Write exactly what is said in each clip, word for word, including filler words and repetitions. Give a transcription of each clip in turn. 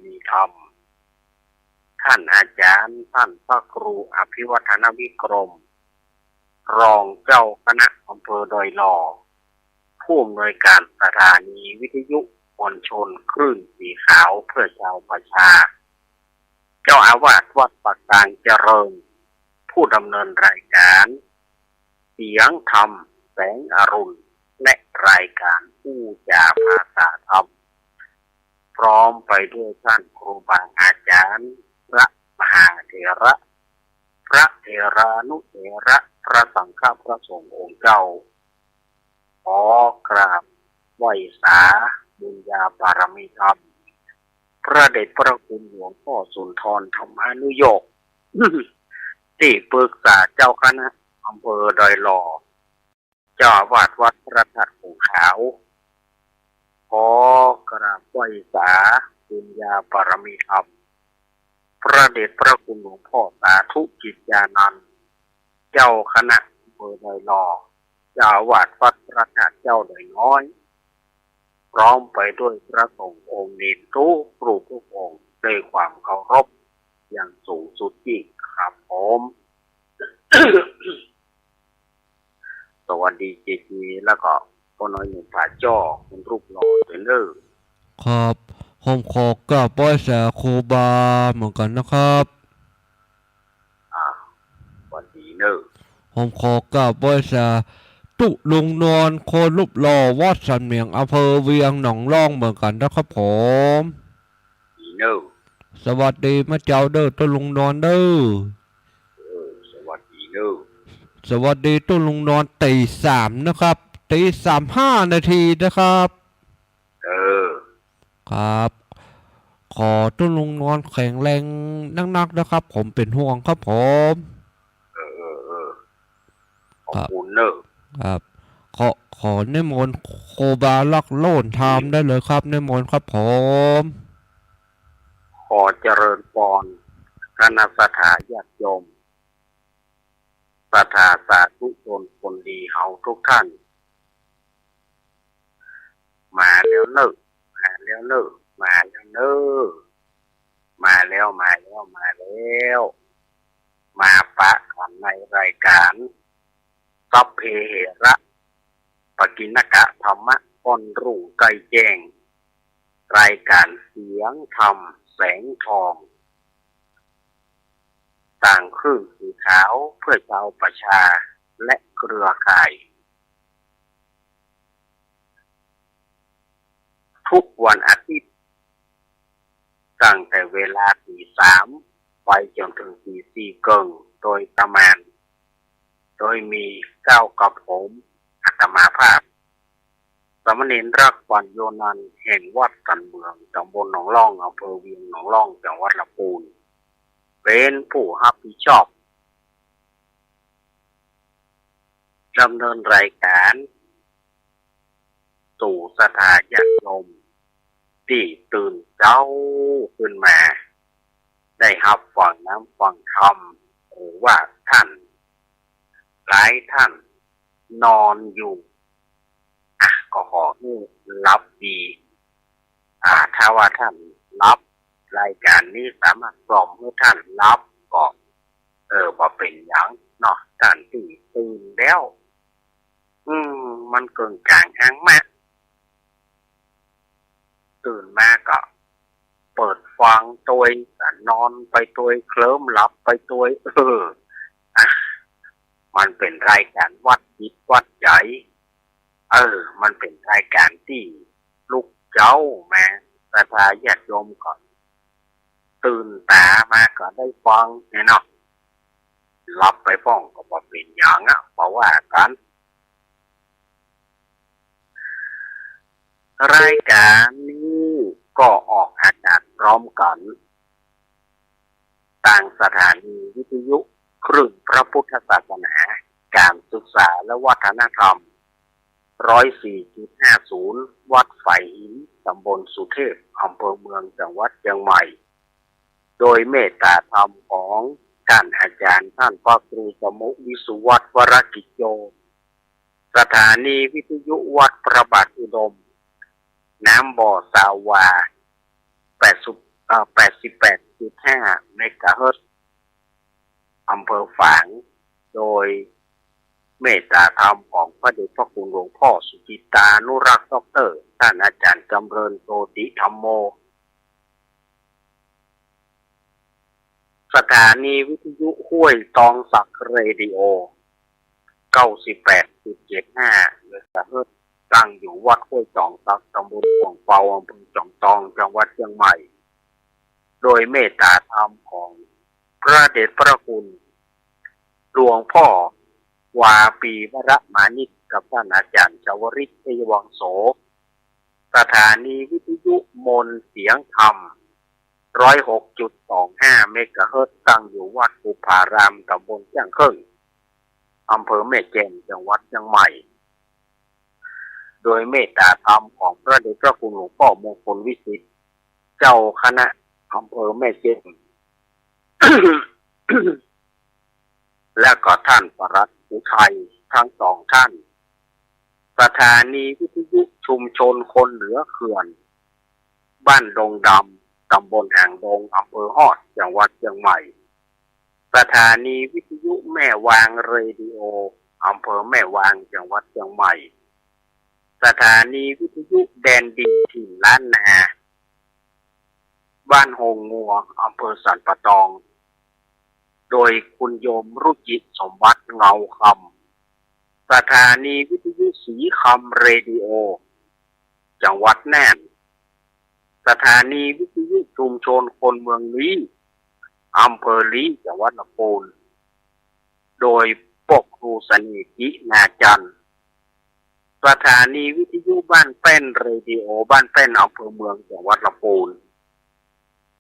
มีธรรม ท่านอาจารย์ ท่านพระครูอภิวัฒนวิกรม รองเจ้าคณะอำเภอดอยหล่อ ผู้อำนวยการสถานีวิทยุมวลชนคลื่นสีขาวเพื่อชาวประชา เจ้าอาวาสวัดปากกลางเจริญ ผู้ดำเนินรายการ เสียงธรรมแสงอรุณ และรายการอู้จ๋าภาษาธรรม พร้อมไปด้วยท่านครูบาอาจารย์ พระมหาเถระ พระเถรานุเถระ พระสังฆะ พระสงฆ์องค์เจ้า ขอกราบไหว้สาบุญญาบารมีธรรม พระเดชพระคุณหลวงพ่อสุนทรธรรมานุโยค ตี้ปรึกษาเจ้าคณะอำเภอดอยหล่อ เจ้าอาวาสวัดพระธาตุผงขาว ขอกราบไหว้สาบุญญาบารมีธรรม พระเดชพระคุณหลวงพ่อสาธุกิจญาณันท์ เจ้าคณะอำเภอดอยหล่อ เจ้าอาวาสวัดพระธาตุเจ้าดอยน้อย พร้อมไปด้วยพระสงฆ์องค์เณรทุกรูปทุกองค์ ด้วยความเคารพอย่างสูงสุดยิ่งครับผม สวัสดีเจเจ แล้วก็ป้อน้อยหนุ่มผาจ้อ คุณรูปหล่อเต๋อเน่อ ครับ ผมขอกราบไหว้สาครูบาเหมือนกั๋นนะครับ อ่า สวัสดีเน่อ ผมขอกราบไหว้สาตุ๊ลุงนวล คนรูปหล่อ วัดสันเหมียง อำเภอเวียงหนองล่องเหมือนกั๋นนะครับผม ดีเน่อ สวัสดีแม่เจ้าเน่อ ตุ๊ลุงนวลเน่อ เออ สวัสดีเน่อ สวัสดีตุ๊ลุงนวล ตีสามนะครับ ตีสามห้านาทีนะครับ เออ ครับ ขอตุ๊ลุงนวลแข็งแรงนักๆนะครับ ผมเป๋นห่วงครับผม เออ เออ เออ ขอบคุณเน่อ ครับ ขอ ขอนิมนต์ครูบาลักโลนธรรมได้เลยครับ นิมนต์ครับผม ขอเจริญปอน คณะศรัทธาญาติโยม ศรัทธาสาธุชนคนดีเฮาทุกท่าน มาแล้วเน่อ มาแล้วเน่อ มาแล้วเน่อ มาแล้ว มาแล้ว มาแล้ว มาปะกั๋นในรายการ สัพเพเหระ ปกิณณกะธัมมะ ก้อนรุ่งใกล้แจ้ง รายการเสียงธรรมแสงทอง ตางคลื่นสีขาวเพื่อชาวประชาและเครือข่าย ทุกวันอาทิตย์ ตั้งแต่เวลาตีสามไปจ๋นเถิงตีสี่เกิ่งโดยประมาณ โดยมีก้าวกับผม อาตมาภาพ สามเณรรักปัญโญนันท์ แห่งวัดสันเหมียง ต๋ำบลหนองล่อง อำเภอเวียงหนองล่อง จังหวัดลำปูน เป๋นผู้ฮับผิดชอบ ดำเนินรายการ สู่ศรัทธาญาติโยม ตี้ตื่นเจ๊าขึ้นมา ได้ฮับฟังน้ำฟังธรรม หรือว่าท่านหลายท่านนอนอยู่ อ่ะ ก็ขอหื้อหลับดี อ่า ถ้าว่าท่านหลับ รายการนี้สามารถกล่อมหื้อท่านหลับก็ เออ บ่เป๋นหยังเนาะ ท่านตี้ตื่นแล้ว อืม มันเกิ่งก๋างฮางมะ ตื่นมาก็เปิดฟังตวย นอนไปตวย เคลิ้มหลับไปตวย เออ อ่ะ มันเป๋นรายการวัดจิตวัดใจ๋ เออ มันเป๋นรายการตี้ลุกเจ๊ามา ศรัทธาญาติโยมก็ตื่นต๋ามาก็ได้ฟังเนี่ยเนาะ หลับไปพ่องก็บ่เป๋นหยังอะ บ่ว่ากั๋น รายการนี้ก็ออกอากาศพร้อมกั๋น ตางสถานีวิทยุคลื่นพระพุทธศาสนา การศึกษาและวัฒนธรรม ร้อยสี่จุดห้าศูนย์ วัดฝายหิน ต๋ำบลสุเทพ อำเภอเมือง จังหวัดเจียงใหม่ โดยเมตตาธรรมของต้านอาจ๋ารย์ ต้านพระครูสมุห์ วิสุวัฒน์ วรกิจโย สถานีวิทยุวัดพระบาทอุดม น้ำบ่อ ซาวา แปดสิบ เอ่อ แปดสิบแปดจุดห้า เมกะเฮิรตซ์ อำเภอฝาง โดยเมตตาธรรมของพระเดชพระคุณหลวงพ่อสุจิตตานุรักษ์ ด็อกเตอร์ ท่านอาจารย์จำเริญ โชติธัมโม สถานีวิทยุห้วยตองสัก เรดิโอ เก้าสิบแปดจุดเจ็ดห้า เมกะเฮิรตซ์ ตั้งอยู่วัดห้วยตองสัก ตำบลข่วงเปา อำเภอจอมตอง จังหวัดเชียงใหม่ โดยเมตตาธรรมของพระเดชพระคุณหลวงพ่อวาปีวรมานิต กับท่านอาจารย์ชวริต ชัยวังโส สถานีวิทยุมนต์เสียงธรรม ร้อยหกจุดสองห้า เมกะเฮิรตซ์ ตั้งอยู่วัดภูผาราม ตำบลแจ้งเคิ่ง อำเภอแม่แจ่ม จังหวัดเชียงใหม่ โดยเมตตาธรรมของพระเดชพระคุณหลวงพ่อมงคลวิสิทธิ์ เจ้าคณะอำเภอแม่แจ่ม และก็ท่านปลัดอุทัย ทั้งสองท่าน สถานีวิทยุชุมชนคนเหนือเขื่อน บ้านดงดำ ตำบลหางดง อำเภอฮอด จังหวัดเชียงใหม่ สถานีวิทยุแม่วาง เรดิโอ อำเภอแม่วาง จังหวัดเชียงใหม่ สถานีวิทยุแดนดินถิ่นล้านนา บ้านโฮงงัว อำเภอสันป่าตอง โดยคุณโยมรุจิต สมบัติ เงาคำ สถานีวิทยุศรีคำ เรดิโอ จังหวัดน่าน สถานีวิทยุชุมชนคนเมืองลี้ อำเภอลี้ จังหวัดลำพูน โดยป้อครูเสน่ห์ กินาจันทร์ สถานีวิทยุบ้านแป้น เรดิโอ บ้านแป้น อำเภอเมือง จังหวัดลำพูน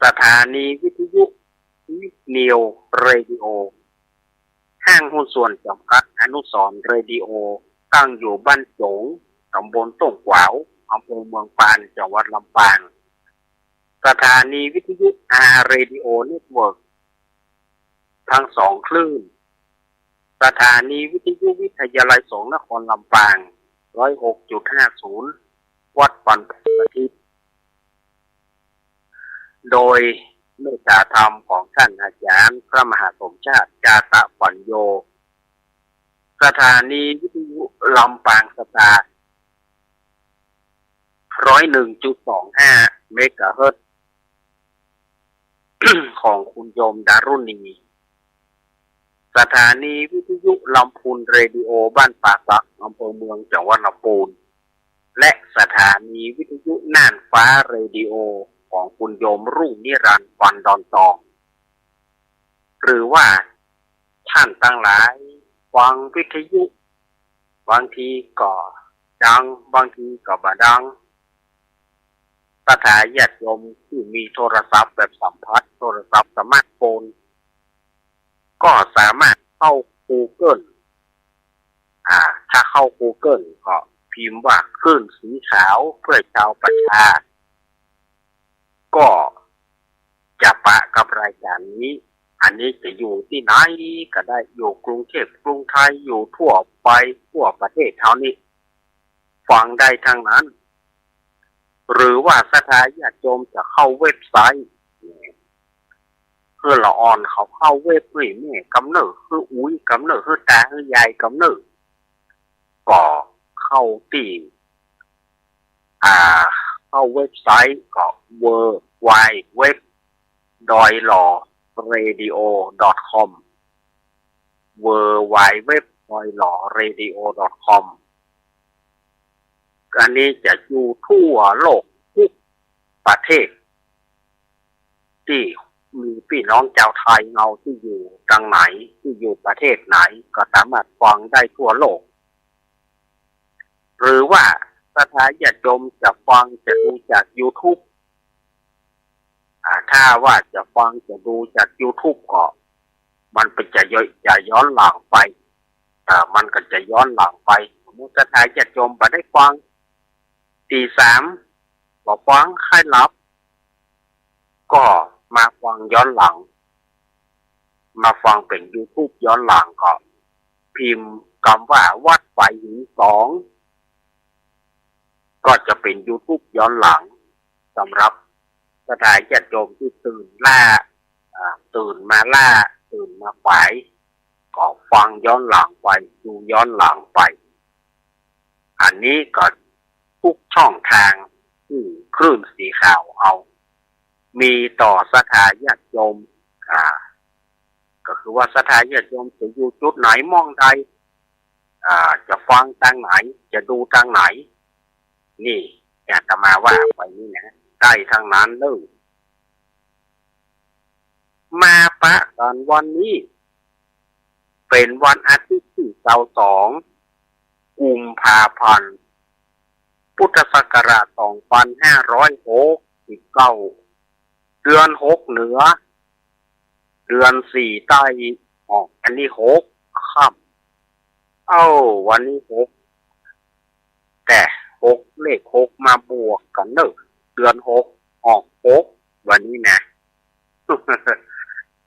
สถานีวิทยุนิวเรดิโอ ห้างหุ้นส่วนจำกัดอนุสรณ์ เรดิโอ ตั้งอยู่บ้านโจ๋ง ตำบลต้งกวาว อำเภอเมืองปาน จังหวัดลำปาง สถานีวิทยุอา เรดิโอ เน็ตเวิร์ก ทั้งสองคลื่น สถานีวิทยุวิทยาลัยสงฆ์นครลำปาง ร้อยหกจุดห้าศูนย์ วัดปันสถิต โดยเมตตาธรรมของท่านอาจารย์พระมหาสมชาติ จาตะปัญโญ สถานีวิทยุลำปางสตาร์ ร้อยหนึ่งจุดสองห้า เมกะเฮิรตซ์ ของคุณโยมดารุณี สถานีวิทยุลำพูน เรดิโอ บ้านป่าสัก อำเภอเมือง จังหวัดลำพูน และสถานีวิทยุน่านฟ้า เรดิโอ ของคุณโยมรุ่งนิรันดร์ วันดอนตอง หรือว่าท่านตังหลายฟังวิทยุ บางทีก็ดัง บางทีก็บ่ดัง ศรัทธาญาติโยมตี้มีโทรศัพท์แบบสัมผัส โทรศัพท์สมาร์ทโฟน ก็สามารถเข้ากูเกิล อ่า ถ้าเข้ากูเกิลก็พิมพ์ว่าคลื่นสีขาวเพื่อชาวประชา ก็จะปะกับรายการนี้ อันนี้จะอยู่ตี้ไหนก็ได้ อยู่กรุงเทพฯ กรุงไทย อยู่ทั่วไป ทั่วประเทศเฮานี้ ฟังได้ตังนั้น หรือว่าศรัทธาญาติโยมจะเข้าเว็บไซต์ หื้อละอ่อนเขาเข้าเว็บ หื้อแม่กำเนิด หื้ออุ๊ยกำเนิด หื้อตา หื้อยายกำเนิด ก็เข้าตี้ อ่า เข้าเว็บไซต์ก็ ดับเบิลยู ดับเบิลยู ดับเบิลยู ดอยหล่อ เรดิโอ ดอท คอม ดับเบิลยู ดับเบิลยู ดับเบิลยู ดอยหล่อ เรดิโอ ดอท คอม อันนี้จะอยู่ทั่วโลกทุกประเทศ ตี้มีปี้น้องจาวไทยเฮาตี้อยู่ตังไหน ตี้อยู่ประเทศไหน ก็สามารถฟังได้ทั่วโลก หรือว่าศรัทธาญาติโยมจะฟังจะดูจากยูทูบ อ่า ถ้าว่าจะฟังจะดูจากยูทูบก็ มันเป็นจะย้อน จะย้อนหลังไป อ่า มันก็จะย้อนหลังไป สมมุติศรัทธาญาติโยมบ่ได้ฟัง ตีสาม บ่ฟัง ใค่หลับ ก็มาฟังย้อนหลัง มาฟังเป๋นยูทูบย้อนหลัง ก็พิมพ์กำว่าวัดฝายหินสอง ก็จะเป๋นยูทูบย้อนหลัง สำหรับ ศรัทธาญาติโยมตี้ตื่นล้า อ่า ตื่นมาล้า ตื่นมาป๋าย ก็ฟังย้อนหลังไป ดูย้อนหลังไป อันนี้ก็ทุกช่องตางตี้คลื่นสีขาวเฮามีต่อศรัทธาญาติโยม อ่า ก็คือว่าศรัทธาญาติโยมจะอยู่จุดไหนหม้องใด อ่า จะฟังตางไหน จะดูตางไหน นี่อาตมาว่าไปนี่นะ ได้ตังนั้นเลย มาปะกั๋นวันนี้ เป๋นวันอาทิตย์ตี้ซาวสอง กุมภาพันธ์ พุทธศักราชสองพันห้าร้อยหกสิบเก้า เดือนหกเหนือ เดือนสี่ใต้ ออกอันนี้หกค่ำ เอ้า วันนี้หก แต่หก เลขหกมาบวกกั๋นเนอะ เดือนหกออกหก วันนี้นะ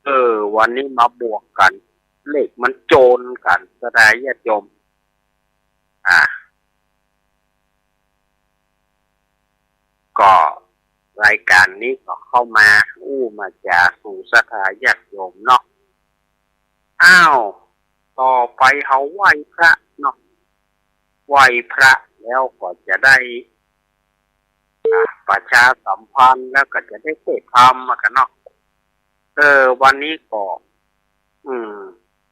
เออ วันนี้มาบวกกั๋น เลขมันโจรกั๋น ศรัทธาญาติโยม อ่า ก็รายก๋านนี้ก็เข้ามาอู้มาจ๋าสู่ศรัทธาญาติโยมเนาะ อ้าว ต่อไปเฮาไหว้พระเนาะ ไหว้พระแล้วก็จะได้ อ่า ประชาสัมพันธ์แล้วก็จะได้เทศน์ธรรมมากั๋นเนาะ เออ วันนี้ก็ อืม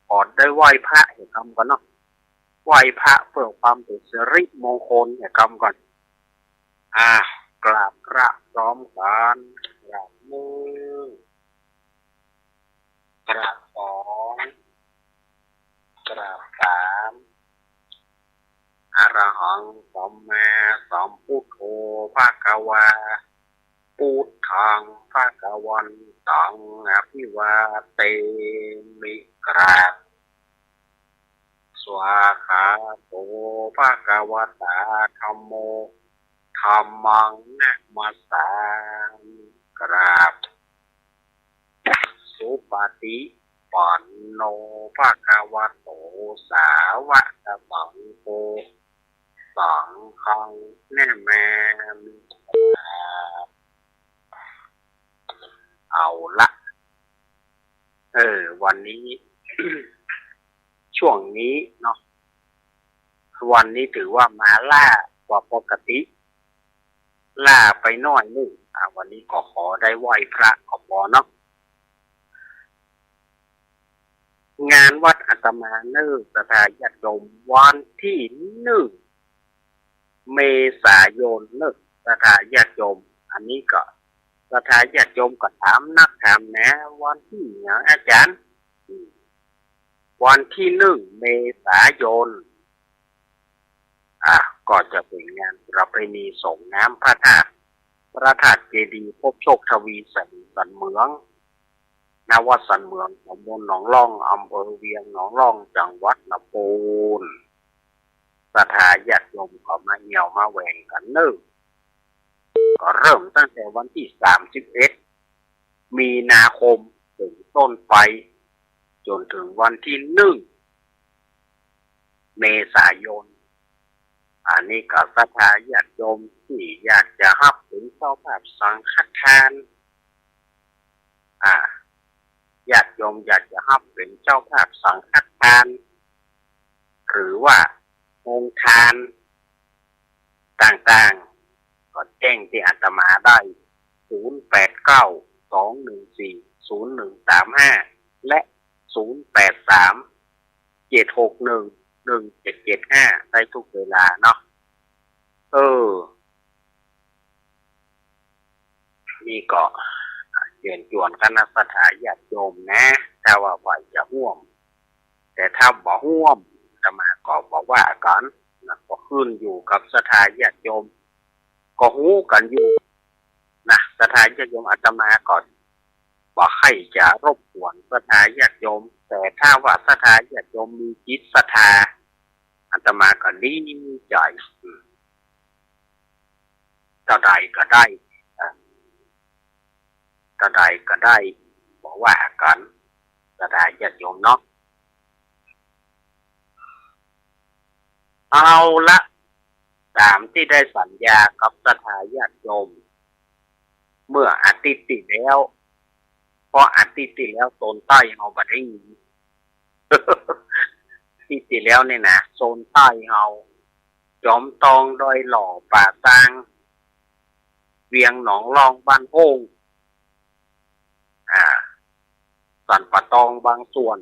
ก็ได้ไหว้พระเหียกำก่อนเนาะ ไหว้พระเพื่อความเป๋นสิริมงคลเหียกำก่อน อ่า กราบพระพร้อมกั๋น กราบหนึ่ง กราบสอง กราบสาม อะระหังสัมมาสัมพุทโธภะคะวา พุทธังภะคะวันตัง อะภิวาเทมิ กราบ สวาคาโตภะคะวะตาธัมโม ธัมมังนะมัสสามิ กราบ สุปฏิปันโนภะคะวะโต สาวะกะสังโฆ สังฆังนะมามิ กราบ เอาละ เออ วันนี้ ช่วงนี้เนาะ วันนี้ถือว่ามาล้ากว่าปกติ ล้าไปหน้อยนึ่ง อ่า วันนี้ก็ขอได้ไหว้พระก็ปอเนาะ งานวัดอาตมาเน่อ ศรัทธาญาติโยม วันตี้นึ่ง เมษายนเน่อ ศรัทธาญาติโยม อันนี้ก็ศรัทธาญาติโยมก็ถามนักถามหนา วันตี้หยังอาจ๋ารย์ อืม วันตี้นึ่ง เมษายน อ่ะ ก็จะเป๋นงานประเพณีส่งน้ำพระธาตุ พระธาตุเจดีย์พบโชคทวี สัน สันเหมือง ณ วัดสันเหมือง ตำบลหนองล่อง อำเภอเวียงหนองล่อง จังหวัดลำพูน ศรัทธาญาติโยมก็มาเอี่ยวมาแหว่งกั๋นเน่อ ก็เริ่มตั้งแต่วันตี้สามสิบเอ็ด มีนาคมเป๋นต้นไป จ๋นเถิงวันตี้นึ่ง เมษายน อันนี้ก็ศรัทธาญาติโยมตี้อยากจะฮับเป๋นเจ้าภาพสังฆทาน อ่า ญาติโยมอยากจะฮับเป๋นเจ้าภาพสังฆทาน หรือว่าโฮงทานต่างๆ ก็แจ้งตี้อาตมาได้ ศูนย์แปดเก้า สองหนึ่งสี่ ศูนย์หนึ่งสามห้า และ ศูนย์แปดสาม เจ็ดหกหนึ่ง หนึ่งเจ็ดเจ็ดห้า ได้ทุกเวลาเนาะ เออ นี่ก็เจียญจวนคณะศรัทธาญาติโยมนะ ถ้าว่าใผจะฮ่วม แต่ถ้าบ่ฮ่วม อาตมาก็บ่ว่ากั๋นนะ ก็ขึ้นอยู่กับศรัทธาญาติโยม ก็ฮู้กั๋นอยู่นะ ศรัทธาญาติโยม อาตมาก็บ่ใค่จะรบกวนศรัทธาญาติโยม แต่ถ้าว่าศรัทธาญาติโยมมีจิตศรัทธา อาตมาก็ดีใจ๋ อืม เต้าใดก็ได้ อ่า เต้าใดก็ได้ บ่ว่ากั๋น ศรัทธาญาติโยมเนาะ เอาละ ต๋ามตี้ได้สัญญากับศรัทธาญาติโยม เมื่อ มื่ออาทิตย์ตี้แล้ว เพราะอาทิตย์ตี้แล้วโซนใต้เฮาบ่ได้ยิน อาทิตย์ตี้แล้วเนี่ยนะ โซนใต้เฮา จอมตอง ดอยหล่อ ป่าซาง เวียงหนองล่อง บ้านโฮ่ง อ่า สันป่าตองบางส่วน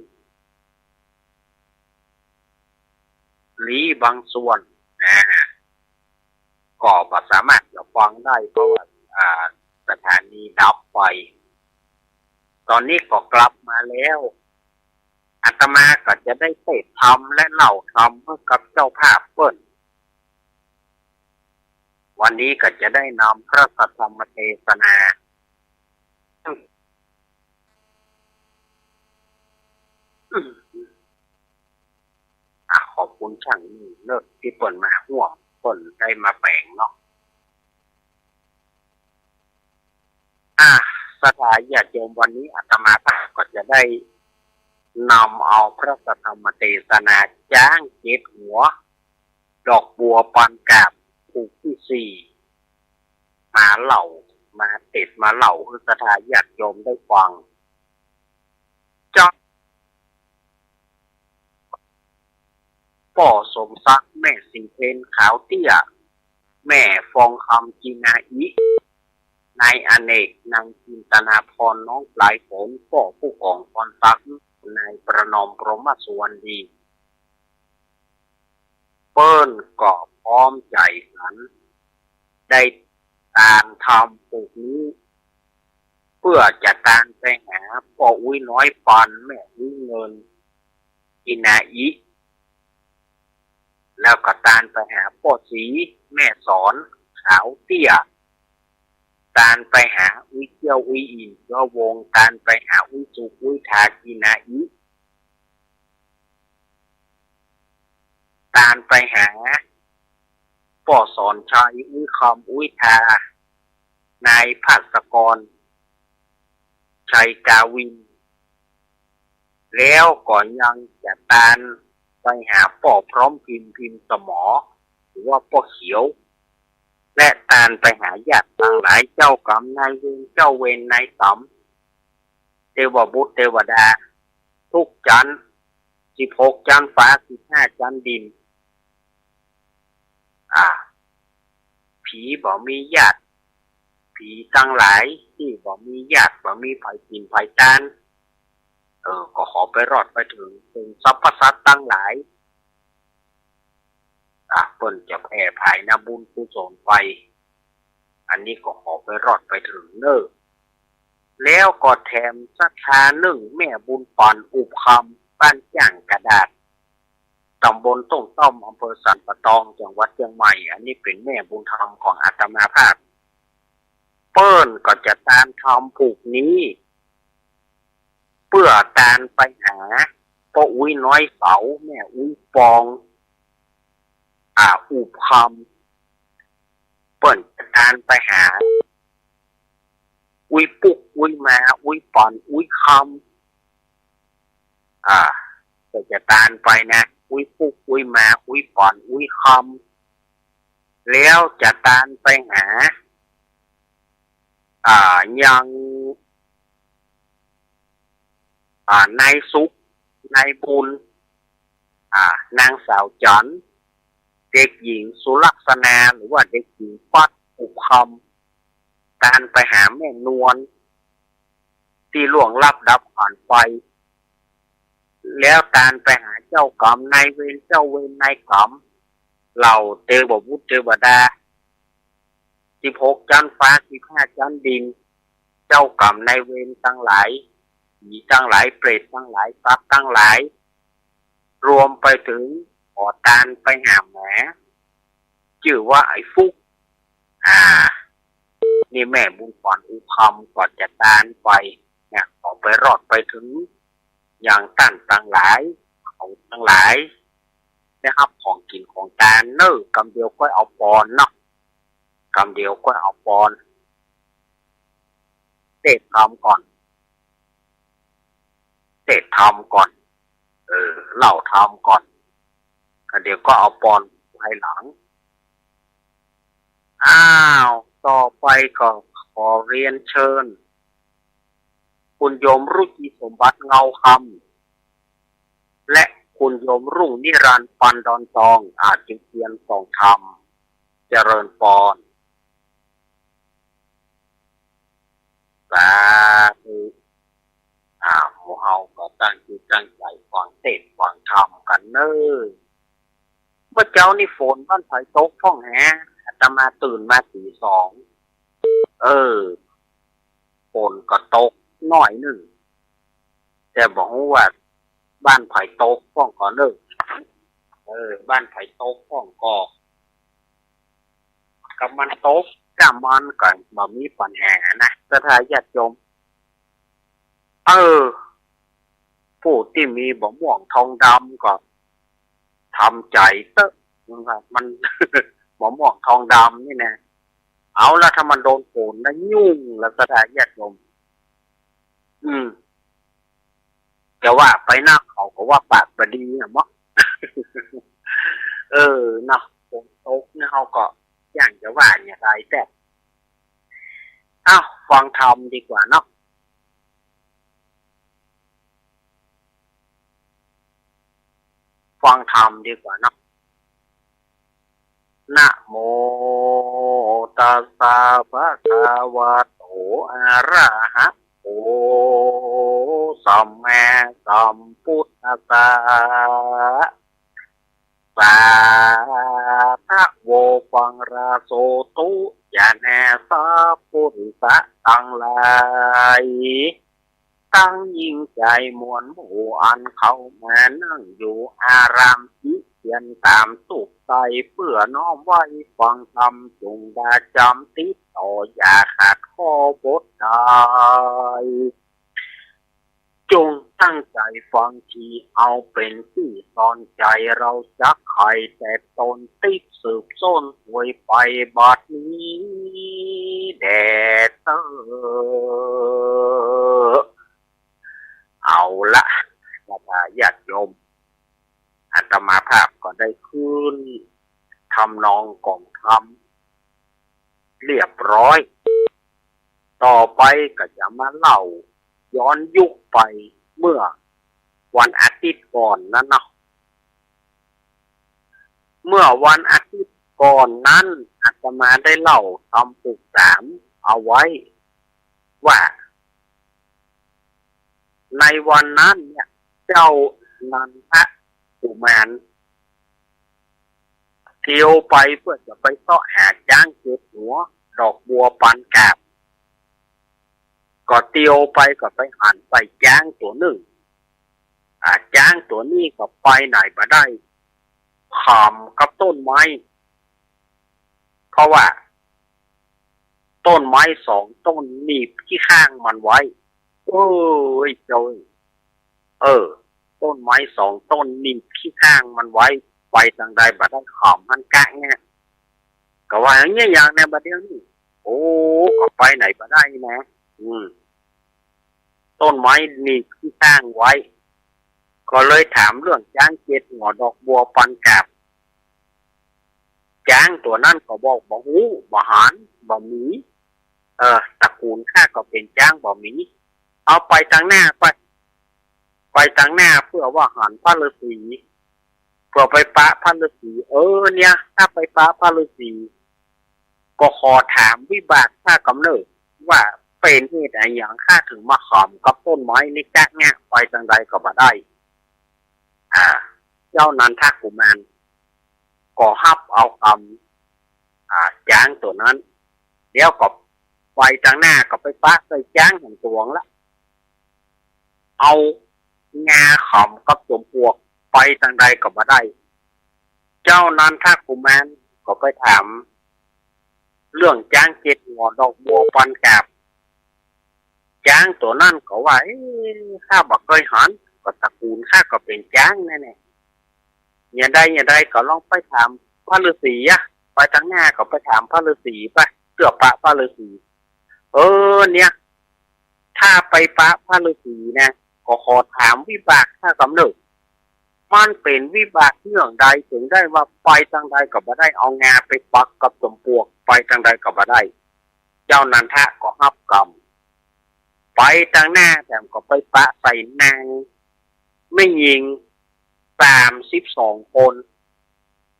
หลีบางส่วนนะ ก็บ่สามารถจะฟังได้ เพราะว่า อ่า สถานีดับไป ต๋อนนี้ก็กลับมาแล้ว อาตมาก็จะได้เตสน์ธรรมและเล่าธรรมหื้อกับเจ้าภาพเปิ้น วันนี้ก็จะได้นำพระสัทธรรมเตสนา อ่ะ ขอบคุณช่างนี่เนาะ ตี้เปิ้นมาฮ่วม เปิ้นได้มาแป๋งเนาะ อ่ะ ศรัทธาญาติโยม วันนี้อาตมาภาพก็จะได้นำเอาพระสัทธรรมเตสนา จ๊างเจ็ดหัว ดอกบัวปานกาบ ผูกตี้สี่ มาเล่า มาเตสน์ มาเล่าหื้อศรัทธาญาติโยมได้ฟัง จ๊าง ป้อสมศักดิ์ แม่ศรีเพญ ขาวเตี้ย แม่ฟองคำ จีนาอิ นายอเนก นางจินตนาพร น้องปลายฝน ป้อผู้กองพรศักดิ์ นายประนอม พรหมสุวรรณดี เปิ้นก็พร้อมใจ๋กั๋น ได้ตานธรรมผูกนี้ เปื้อจะตานไปหาป้ออุ๊ยน้อยปัน แม่อุ๊ยเงิน อินาอิ แล้วก็ตานไปหาป้อศรี แม่สอน ขาวเตี้ย ตานไปหาอุ๊ยเจี้ยว อุ๊ยอิ่ม เจื้อวงศ์ ตานไปหาอุ๊ยสุข อุ๊ยทา อินาอิ ตานไปหาป้อสอนชัย อุ๊ยคำ อุ๊ยทา นายภัสกร ชัยกาวิน แล้วก็ยังจะตานไปหาป้อพร้อมพิมพ์ พิมพ์สมอ หรือว่าป้อเขียว และตานไปหาญาติตังหลาย เจ้ากรรมนายเวร เจ้าเวรนายกรรม เตวบุตรเตวดา ทุกจั๊น สิบหกจั๊นฟ้า สิบห้าจั๊นดิน อ่า ผีบ่มีญาติ ผีตังหลายตี้บ่มีญาติ บ่มีใผกิ๋นใผตาน เออ ก็ขอไปรอดไปเถิง เถิงสรรพสัตว์ตังหลาย อ่า เปิ้นจะแผ่ผายนาบุญกุศลไป อันนี้ก็ขอไปรอดไปเถิงเน่อ แล้วก็แถมศรัทธานึ่ง แม่บุญปัน อุบคำ บ้านจ้างกระดาษ ต๋ำบลต้งต้อม อำเภอสันป่าตอง จังหวัดเจียงใหม่ อันนี้เป๋นแม่บุญธรรมของอาตมาภาพ เปิ้นก็จะตานธรรมผูกนี้ เปื้อตานไปหาป้ออุ๊ยน้อยเสา แม่อุ๊ยปอง อ่า อุบคำ เปิ้นจะตานไปหา อุ๊ยปุ๊ก อุ๊ยมา อุ๊ยปอน อุ๊ยคำ อ่า ก็จะตานไปนะ อุ๊ยปุ๊ก อุ๊ยมา อุ๊ยปอน อุ๊ยคำ แล้วจะตานไปหา อ่า ยัง อ่า นายสุข นายบุญ อ่า นางสาวจันทร์ เด็กหญิงสุลักษณา หรือว่าเด็กหญิงปั๊ด อุบคำ ตานไปหาแม่นวล ตี้ล่วงลับดับขันธ์ไป แล้วตานไปหาเจ้ากรรมนายเวร เจ้าเวรนายกรรม เหล่าเตวบุตรเตวดา สิบหกจั๊นฟ้า สิบห้าจั๊นดิน เจ้ากรรมนายเวรตังหลาย ผีตังหลาย เปรตตังหลาย สัตว์ตังหลาย รวมไปเถิงขอตานไปหาหมา จื้อว่าไอ้ฟุก อ่า นี่แม่บุญปัน อุบคำ ก็จะตานไปเนี่ย ขอไปรอดไปเถิง ยังต้านตังหลาย เขาตังหลาย ได้ฮับของกิ๋นของตานเน่อ กำเดียวก้อยเอาปอนเนาะ กำเดียวก้อยเอาปอน เตสน์ธรรมก่อน เตสน์ธรรมก่อน เออ เล่าธรรมก่อน กำเดียวก้อยเอาปอนภายหลัง อ้าว ต่อไปก็ ขอเรียนเชิญ คุณโยมรุจิสมบัติเงาคำ และคุณโยมรุ่งนิรันดร์ ปันดอนตอง อาจุเทียนส่องธรรม เจริญปอน สาธุ อ่า หมู่เฮาก็ตั้งจิตตั้งใจ๋ฟังเตสน์ฟังธรรมกั๋นเน่อ เมื่อเจ๊านี้ฝนบ้านใผตกพ่องแห อาตมาตื่นมาตี๋สอง เออ ฝนก็ตกหน้อยนึ่ง แต่บ่ฮู้ว่าบ้านใผตกพ่องก่อเน่อ เออ บ้านใผตกพ่องก่อ ก็มันตก ก้ามันก็บ่มีปัญหานะ ศรัทธาญาติโยม เออ ผู้ตี้มีบ่าม่วงทองดำก็ทำใจ๋เต๊อะ มัน บ่าม่วงทองดำนี่นะ เอาละ ถ้ามันโดนฝนนะยุ่งละ ศรัทธาญาติโยม อืม จะว่าไปนักเขาก็ว่าปากบ่ดีอะเนาะ เออ เนาะ ฝนตกเนี่ยเฮาก็อย่างจะว่าอย่างใดแต่ เอ้า ฟังธรรมดีกว่าเนาะ ฟังธรรมดีกว่าเนาะ นะโมตัสสะ ภะคะวะโต อะระหะโต สัมมาสัมพุทธัสสะ สาธะโว ฟังราโสตุ ญาณาสัพพุริสะตังหลาย ตังหญิงจายมวลหมู่ อันเข้ามานั่งอยู่อารามจิเตียนต๋ามสุขใส เปื้อน้อมไหว้ฟังธรรม จุ่งดาจ๋ำติดต่อ อย่าขาดข้อบทใด จุ่งตั้งใจ๋ฟังที เอาเป๋นตี้สอนใจ๋ เฮาจักไขแต่ตน ติ๊บสืบส้นถวยไปบัดนี้แด่เต๊อะ เอาละ ศรัทธาญาติโยม อาตมาภาพก็ได้ขึ้นทำนองกล่อมธรรมเรียบร้อย ต่อไปก็จะมาเล่าย้อนยุคไปเมื่อวันอาทิตย์ก่อนนั้นเนาะ เมื่อวันอาทิตย์ก่อนนั้น อาตมาได้เล่าธรรมปึกษาเอาไว้ว่า ในวันนั้นเนี่ย เจ้านันทกุมาร เตียวไปเปื้อจะไปเซาะหาจ๊างเจ็ดหัว ดอกบัวปันกาบ ก็เตียวไปก็ไปหันไปจ๊างตั๋วนึ่ง อ่า จ๊างตั๋วนี้ก็ไปไหนบ่ได้ ขำกับต้นไม้ เพราะว่าต้นไม้สองต้นหนีบขี้ข้างมันไว้ เอ้ยเจ้า เออ ต้นไม้สองต้นหนีบขี้ข้างมันไว้ ไปตางใดบ่ได้ ขำหั้นกะเนี่ย ก็ว่าอย่างเงี้ยอย่างแน่บัดเดี๋ยวนี้ โอ้ ก็ไปไหนบ่ได้นะ อืม ต้นไม้หนีบขี้ข้างไว้ ก็เลยถามเรื่องจ๊างเจ็ดหัวดอกบัวปันกาบ จ๊างตั๋วนั้นก็บอกบ่ฮู้ บ่หัน บ่มี เออ ตระกูลข้าก็เป๋นจ๊างบ่มี เอาไปตางหน้าไป ไปตางหน้าเปื้อว่าหันพระฤๅษี เปื้อไปปะพระฤๅษี เออ เนี่ย ถ้าไปปะพระฤๅษี ก็ขอถามวิบากข้ากำเนิดว่าเป๋นเหตุอะหยังข้าถึงมาขำกับต้นไม้นี้กะเนี่ย ไปตางใดก็บ่ได้ อ่า เจ้านันทกุมารก็ฮับเอากำ อ่า จ๊างตั๋วนั้น แล้วก็ไปตางหน้าก็ไปปะใส่จ๊างหันตวงละ เอางาขำกับจอมปลวก ไปตางใดก็บ่ได้ เจ้านันทกุมารก็ไปถามเรื่องจ๊างเจ็ดหัวดอกบัวปันกาบ จ๊างตั๋วนั้นก็ว่า เอ๊ะ ข้าบ่เกยหัน ก็ตระกูลข้าก็เป๋นจ๊างแน่ๆ อย่างใดอย่างใดก็ลองไปถามพระฤๅษีอะ ไปตางหน้าก็ไปถามพระฤๅษีไป เตื้อปะพระฤๅษี เออ เนี่ย ถ้าไปปะพระฤๅษีนะ ก็ขอถามวิบากข้ากำเนิด มันเป๋นวิบากเรื่องใด ถึงได้ว่าไปตางใดก็บ่ได้ เอางาไปปักกับจอมปลวก ไปตางใดก็บ่ได้ เ จ้านันทะก็ฮับกำ ไปตังหน้าแถมก็ไปปะใส่นางแม่ญิงสามสิบสองคน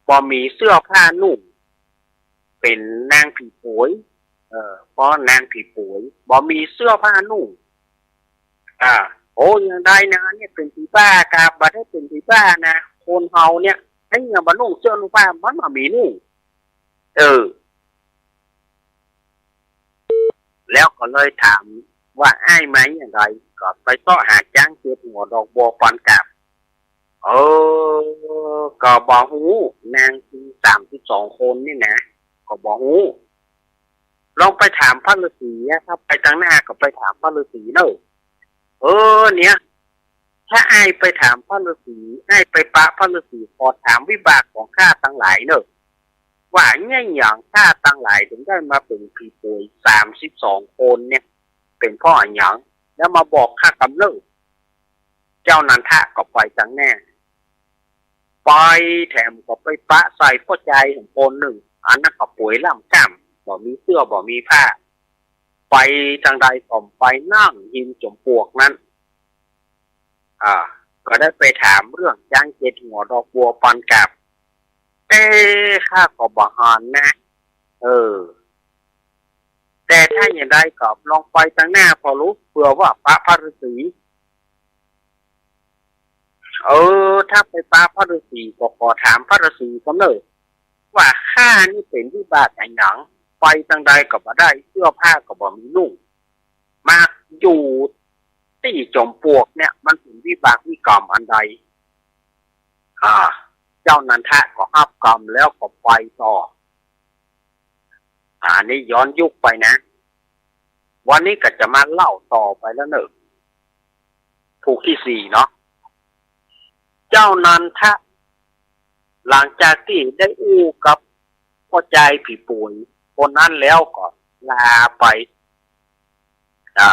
บ่มีเสื้อผ้านุ่ง เป๋นนางผีป๋วย เออ เพราะนางผีป๋วย บ่มีเสื้อผ้านุ่ง อ่า โอ้ อย่างใดนะ เนี่ยเป๋นผีบ้าครับ บ่ได้เป๋นผีบ้านะ คนเฮาเนี่ย ถ้ายังบ่นุ่งเสื้อนุ่งผ้า มันบ่มีนุ่ง เออ แล้วก็เลยถามว่า อ้ายมาอย่างใด ก็ไปเซาะหาจ๊างเจ็ดหัวดอกบัวปอนกาบ เออ ก็บ่ฮู้ นางผีสามสิบสองคนนี่นะ ก็บ่ฮู้ ลองไปถามพระฤาษีอะ ถ้าไปตังหน้าก็ไปถามพระฤาษีเน่อ เออ เนี่ย ถ้าอ้ายไปถามพระฤาษี อ้ายไปปะพระฤาษี ขอถามวิบากของข้าตังหลายเน่อ ว่าเนี่ยหยังข้าตังหลายถึงได้มาเป๋นผีป๋วยสามสิบสองคนเนี่ย เป๋นเพราะอะหยัง แล้วมาบอกข้ากำเน่อ เจ้านันทะก็ไปตังหน้า ไปแถมก็ไปปะใส่ป้อจายแหมคนนึ่ง อันนั้นก็ป๋วยล่ำกล้ำ บ่มีเสื้อบ่มีผ้า ไปตังใดก็ไปนั่งฮิมจ๋อมปลวกนั้น อ่า ก็ได้ไปถามเรื่องจ๊างเจ็ดหัวดอกบัวปอนกาบ เอ๊ะ ข้าก็บ่หันนะ เออ แต่ถ้าอย่างใดก็ลองไปตังหน้าผ่อลุ เผื่อว่าปะพระฤาษี เออ ถ้าไปปะพระฤาษีก็ขอถามพระฤาษีกำเน่อ ว่าข้านี่เป๋นวิบากอะหยัง ไปตังใดก็บ่ได้ เสื้อผ้าก็บ่มีนุ่ง มาอยู่ตี้จ๋อมปลวกเนี่ย มันเป๋นวิบากวิกรรมอันใด อ่า เจ้านันทะก็ฮับกำแล้วก็ไปต่อ อ่า อันนี้ย้อนยุคไปนะ วันนี้ก็จะมาเล่าต่อไปแล้วเน่อ ผูกตี้สี่เนาะ เจ้านันทะ หลังจากตี้ได้อู้กับป้อจายผีป๋วยคนนั้นแล้วก็ลาไป อ่า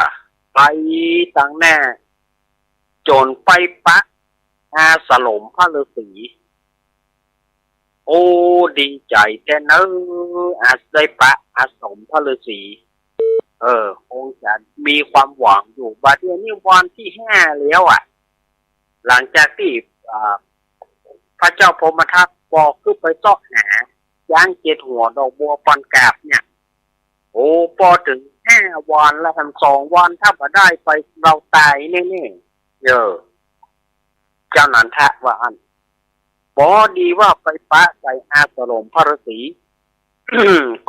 ไปตังหน้า จ๋นไปปะอาสรมพระฤาษี โอ้ ดีใจ๋แต๊เน่อ อา ได้ปะอาสรมพระฤาษี เออ คงจะมีความหวังอยู่ บัดเดี๋ยวนี้วันตี้ห้าแล้วอะ หลังจากตี้ อ่า พระเจ้าพรหมทัตบอกขึ้นไปเซาะหาจ๊างเจ็ดหัวดอกบัวปอนกาบเนี่ย โอ้ ปอเถิงห้าวันแล้ว แถมสองวันถ้าบ่ได้ไป เฮาต๋ายแน่ๆ เออ เจ้านันทะว่าอั้น ปอดีว่าไปปะใส่อาสรมพระฤาษี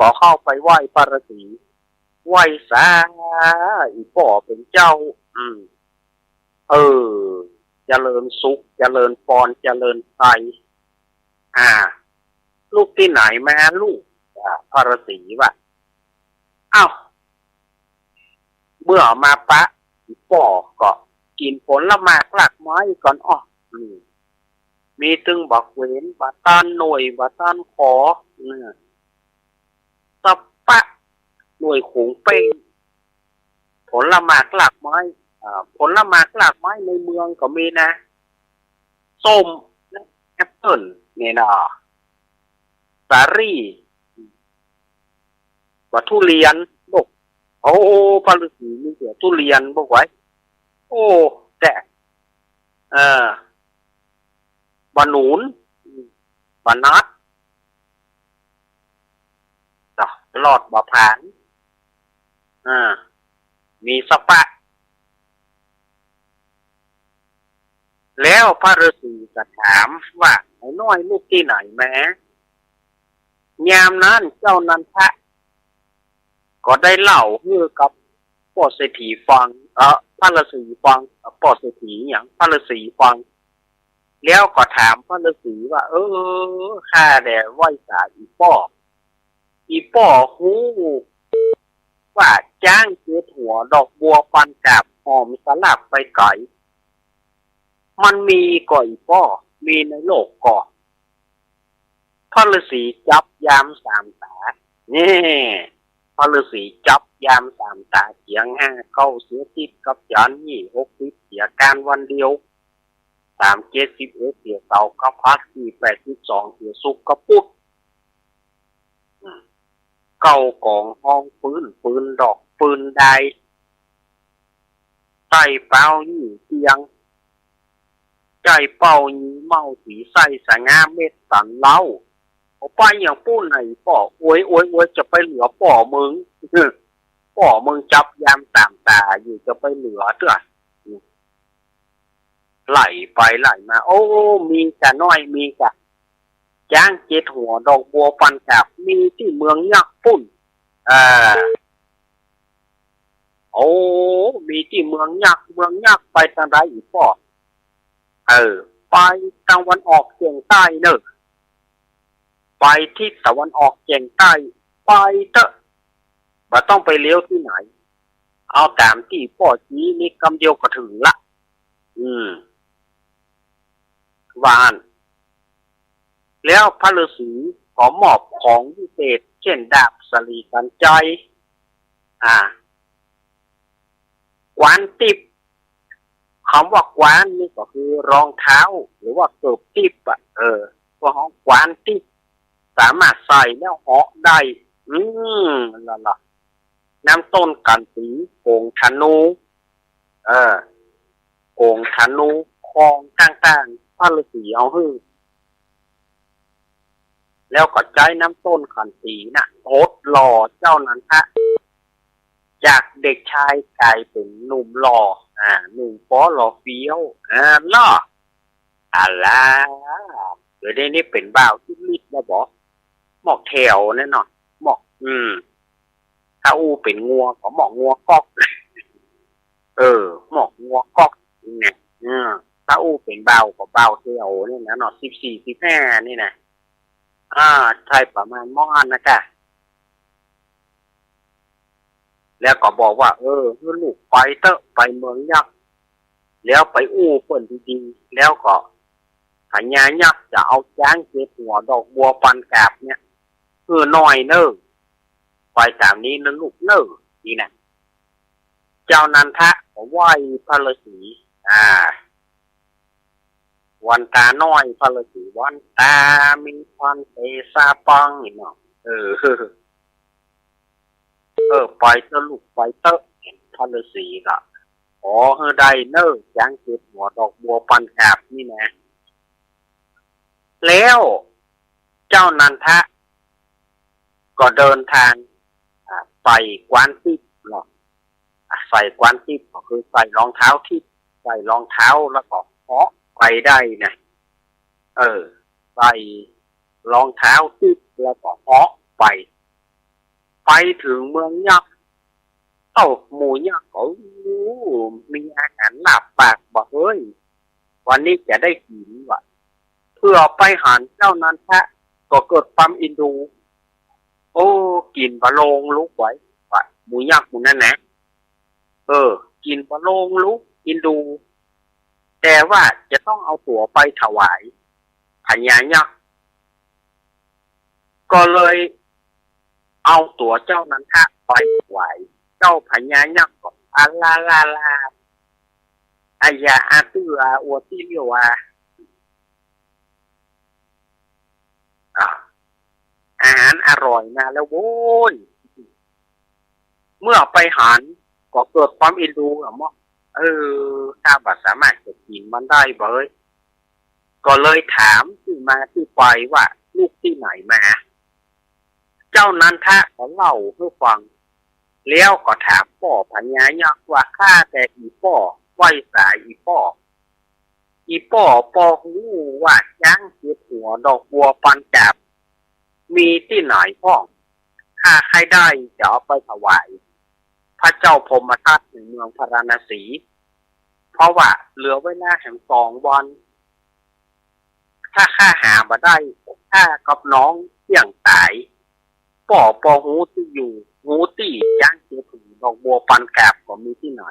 ก็เข้าไปไหว้พระฤาษี ไหว้สา อี่ป้อเป๋นเจ้า อืม เออ เจริญสุข เจริญปอน เจริญชัย อ่า ลูกตี้ไหนมาลูก อ่า พระฤาษีว่า อ้าว เมื่อมาปะอี่ป้อก็กิ๋นผลหมากรากไม้ก่อนอ้อ อืม มีตึงบักเหวน บ่าตาลหน่วย บ่าตาลขอ อืม สะปะ หน่วยขงเป้ง ผลหมากรากไม้ อ่า ผลหมากรากไม้ในเมืองก็มีนะ ส้ม แอปเปิ้ล นี่นะ สาลี่ บ่าทุเรียน โอ้ โอ้ พระฤาษีมีแต่ทุเรียน บ่าไว้ โอ้ แต่ เออ บ่าหนุน บ่านัด จ้ะ ลอดบ่าผาน อ่า มีสะปะ แล้วพระฤาษีก็ถามว่า ไอ้น้อยลูกตี้ไหนมา ยามนั้นเจ้านันทะ ก็ได้เล่าหื้อกับป้อเศรษฐีฟัง เอ่อ พระฤาษีฟัง เอ่อ ป้อเศรษฐีหยัง พระฤาษีฟัง แล้วก็ถามพระฤาษีว่า เออ ข้าแด่ไหว้สาอี่ป้อ อี่ป้อฮู้ว่าจ๊างเจ็ดหัวดอกบัวปอนกาบหอมสลับไปไก๋ มันมีก่ออี่ป้อ มีในโลกก่อ พระฤาษีจับยามสามต๋า นี่ พระฤาษีจับยามสามต๋า เจียงห้าเก้าเสียทิศกับจันทร์ ยี่หกสิบเสียก๋านวันเดียว สามเจ็ดสิบเอ็ดเสียเสาร์กับพฤหัส ยี่แปดสิบสองเสียศุกร์กับปุธ อืม เก๊ากองฮ้องปื๊น ปืนดอกปืนดาย ใต้เป๊ายี่เตียง ใจ้เป้ายีเม้าสีใส้สง่าเม็ดสันเหล้า เอาไปอย่างปู้นไหนป้อ โอ๊ย โอ๊ย โอ๊ย จะไปเหลือป้อมึง ป้อมึงจับยามต๋ามต๋าอยู่ จะไปเหลือเตื้อ ไหลไปไหลมา โอ้ มีก่ะน้อย มีก่ะ จ๊างเจ็ดหัว ดอกบัวปันกาบ มีตี้เมืองยักษ์ปู้น อ่า โอ้ มีตี้เมืองยักษ์ เมืองยักษ์ไปตางใดอีป้อ เออ ไปตะวันออกเจียงใต้เน่อ ไปทิศตะวันออกเจียงใต้ ไปเต๊อะ บ่ต้องไปเลี้ยวตี้ไหน เอาต๋ามตี้ป้อจี๊นี่กำเดียวก็เถิงละ อืม ว่าอั้น แล้วพระฤๅษีก็มอบของวิเศษ เช่น ดาบสะหลีกัญไชย อ่า กว้านติ๊บ กำว่ากว้านนี่ก็คือรองเท้า หรือว่าเกิบติ๊บอะ เออ พวกฮ้องกว้านติ๊บ สามารถใส่แล้วเหาะได้ อืม ละละ น้ำต้นขันตี โก๋งธนู เออ โก๋งธนู ของต่างๆ พระฤๅษีเอาหื้อ แล้วก็ใจ๊น้ำต้นขันตีน่ะ หดหล่อเจ้านันทะ จากเด็กชายก๋ายเป๋นหนุ่มหล่อ อ่า หนุ่มป๊อหล่อเฟี้ยว อ่า หล่อ อะล่ะ เดี๋ยวนี้เป๋นบ่าวจุ๊บลิดแล้วบ่ หมอกแถวเนี่ยเนาะ หมอก อืม ถ้าอู้เป๋นงัวก็หมอกงัวก๊อก เออ หมอกงัวก๊อกเนี่ย อืม ถ้าอู้เป๋นบ่าวก็บ่าวแถวเนี่ยนะเนาะ สิบสี่ สิบห้า นี่นะ อ่า ใช่ ประมาณหม้ออั้นนะกะ แล้วก็บอกว่า เออ หื้อลูกไปเต๊อะ ไปเมืองยักษ์ แล้วไปอู้เปิ้นดีๆ แล้วก็พญายักษ์จะเอาจ๊างเจ็ดหัว ดอกบัวปันกาบเนี่ย หื้อหน่อยเน่อ ไปต๋ามนี้เน่อลูกเน่อ นี่นะ เจ้านันทะก็ไหว้พระฤๅษี อ่า วันตาน้อย พระฤๅษีวันตา มีพรเตชะปัง นี่เนาะ เออ เออ ไปเต๊อะลูก ไปเต๊อะ พระฤๅษีก็ ขอหื้อได้เน่อ จ๊างเจ็ดหัว ดอกบัวปันกาบนี่นะ แล้วเจ้านันทะก็เดินทาง อ่า ใส่กว้านติ๊บเนาะ อ่า ใส่กว้านติ๊บก็คือใส่รองเท้าติ๊บ ใส่รองเท้าแล้วก็เหาะไปได้นะ เออ ใส่รองเท้าติ๊บแล้วก็เหาะไป ไปเถิงเมืองยักษ์ เอ้า หมู่ยักษ์ก็ โอ้ มีอาหารลาบปากบ่าเฮ้ย วันนี้จะได้กิ๋นว่ะ เปื้อไปหันเจ้านันทะ ก็เกิดความเอ็นดู โอ้ กิ๋นบ่าลงลุกไหวว่ะ หมู่ยักษ์หมู่นั้นนะ เออ กิ๋นบ่าลงลุก เอ็นดู แต่ว่าจะต้องเอาตั๋วไปถวายพญายักษ์ ก็เลยเอาตั๋วเจ้านันทะไปถวาย เจ้าพญายักษ์ก็ อะลาลาลา อะยาอาตื้ออาอัวตี้เลี้ยวอา อ่า อาหารอร่อยมาแล้วโว้ย เมื่อไปหันก็เกิดความเอ็นดูอะเนาะ เออ ข้าบ่สามารถจะกิ๋นมันได้เบ้ย ก็เลยถามตี้มาตี้ไปว่าลูกตี้ไหนมา เจ้านันทะก็เล่าหื้อฟัง แล้วก็ถามป้อพญายักษ์ว่า ข้าแต่อี่ป้อ ไหว้สาอี่ป้อ อี่ป้อปอฮู้ว่าจ๊างเจ็ดหัวดอกบัวปันกาบ มีตี้ไหนพ่อง ข้าใค่ได้จะเอาไปถวายพระเจ้าพรหมทัตในเมืองพาราณสี เพราะว่าเหลือเวลาแหมสองวัน ถ้าข้าหาบ่ได้ ข้ากับน้องเสี่ยงต๋าย ป้อปอฮู้ตี้อยู่ ฮู้ตี้จ๊างเจ็ดหัวดอกบัวปันกาบก็มีตี้ไหน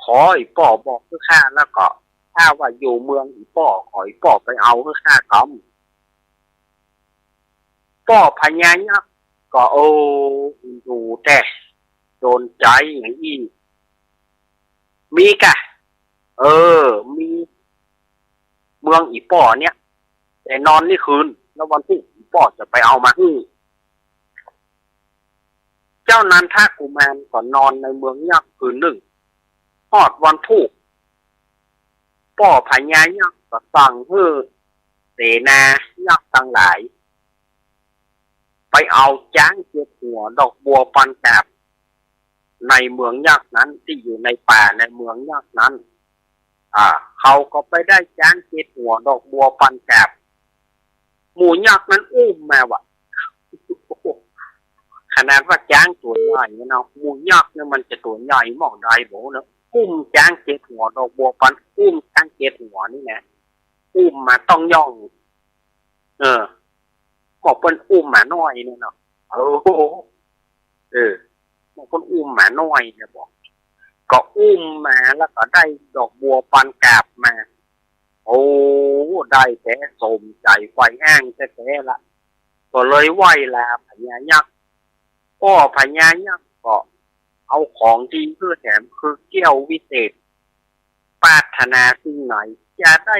ขออี่ป้อบอกหื้อข้า แล้วก็ถ้าว่าอยู่เมืองอี่ป้อ ขออี่ป้อไปเอาหื้อข้ากำ ป้อพญายักษ์ก็ โอ้ ดูแต๊ โดนใจ๋อย่างอี้ มีก่ะ เออ มี เมืองอี่ป้อเนี่ย แต่นอนนี่คืน แล้ววันพรุ่งอี่ป้อจะไปเอามาหื้อ เจ้านันทกุมารก็นอนในเมืองยักษ์คืนนึ่ง ฮอดวันพูก ป้อพญายักษ์ก็สั่งหื้อเสนายักษ์ตังหลาย ไปเอาจ๊างเจ็ดหัวดอกบัวปันกาบ ในเมืองยักษ์นั้น ตี้อยู่ในป่าในเมืองยักษ์นั้น อ่า เขาก็ไปได้จ๊างเจ็ดหัวดอกบัวปันกาบ หมู่ยักษ์นั้นอุ้มมาว่ะ ขนาดว่าจ๊างตั๋วใหญ่เนี่ยเนาะ หมู่ยักษ์เนี่ยมันจะตั๋วใหญ่หม่องใดบ่เนาะ อุ้มจ๊างเจ็ดหัวดอกบัวปัน อุ้มจ๊างเจ็ดหัวนี่นะ อุ้มมาต้องย่อง เออ ก็เปิ้นอุ้มหมาน้อยเนี่ยเนาะ เออ เออ ก็เปิ้นอุ้มหมาน้อยเนี่ยบ่ ก็อุ้มมาแล้วก็ได้ดอกบัวปันกาบมา โอ้ ได้แต๊สมใจ๋ใฝ่แอ้งแต๊ๆ ละ ก็เลยไหว้ลาพญายักษ์ ป้อพญายักษ์ก็เอาของดีหื้อแถม คือแก้ววิเศษ ปรารถนาสิ่งไหนจะได้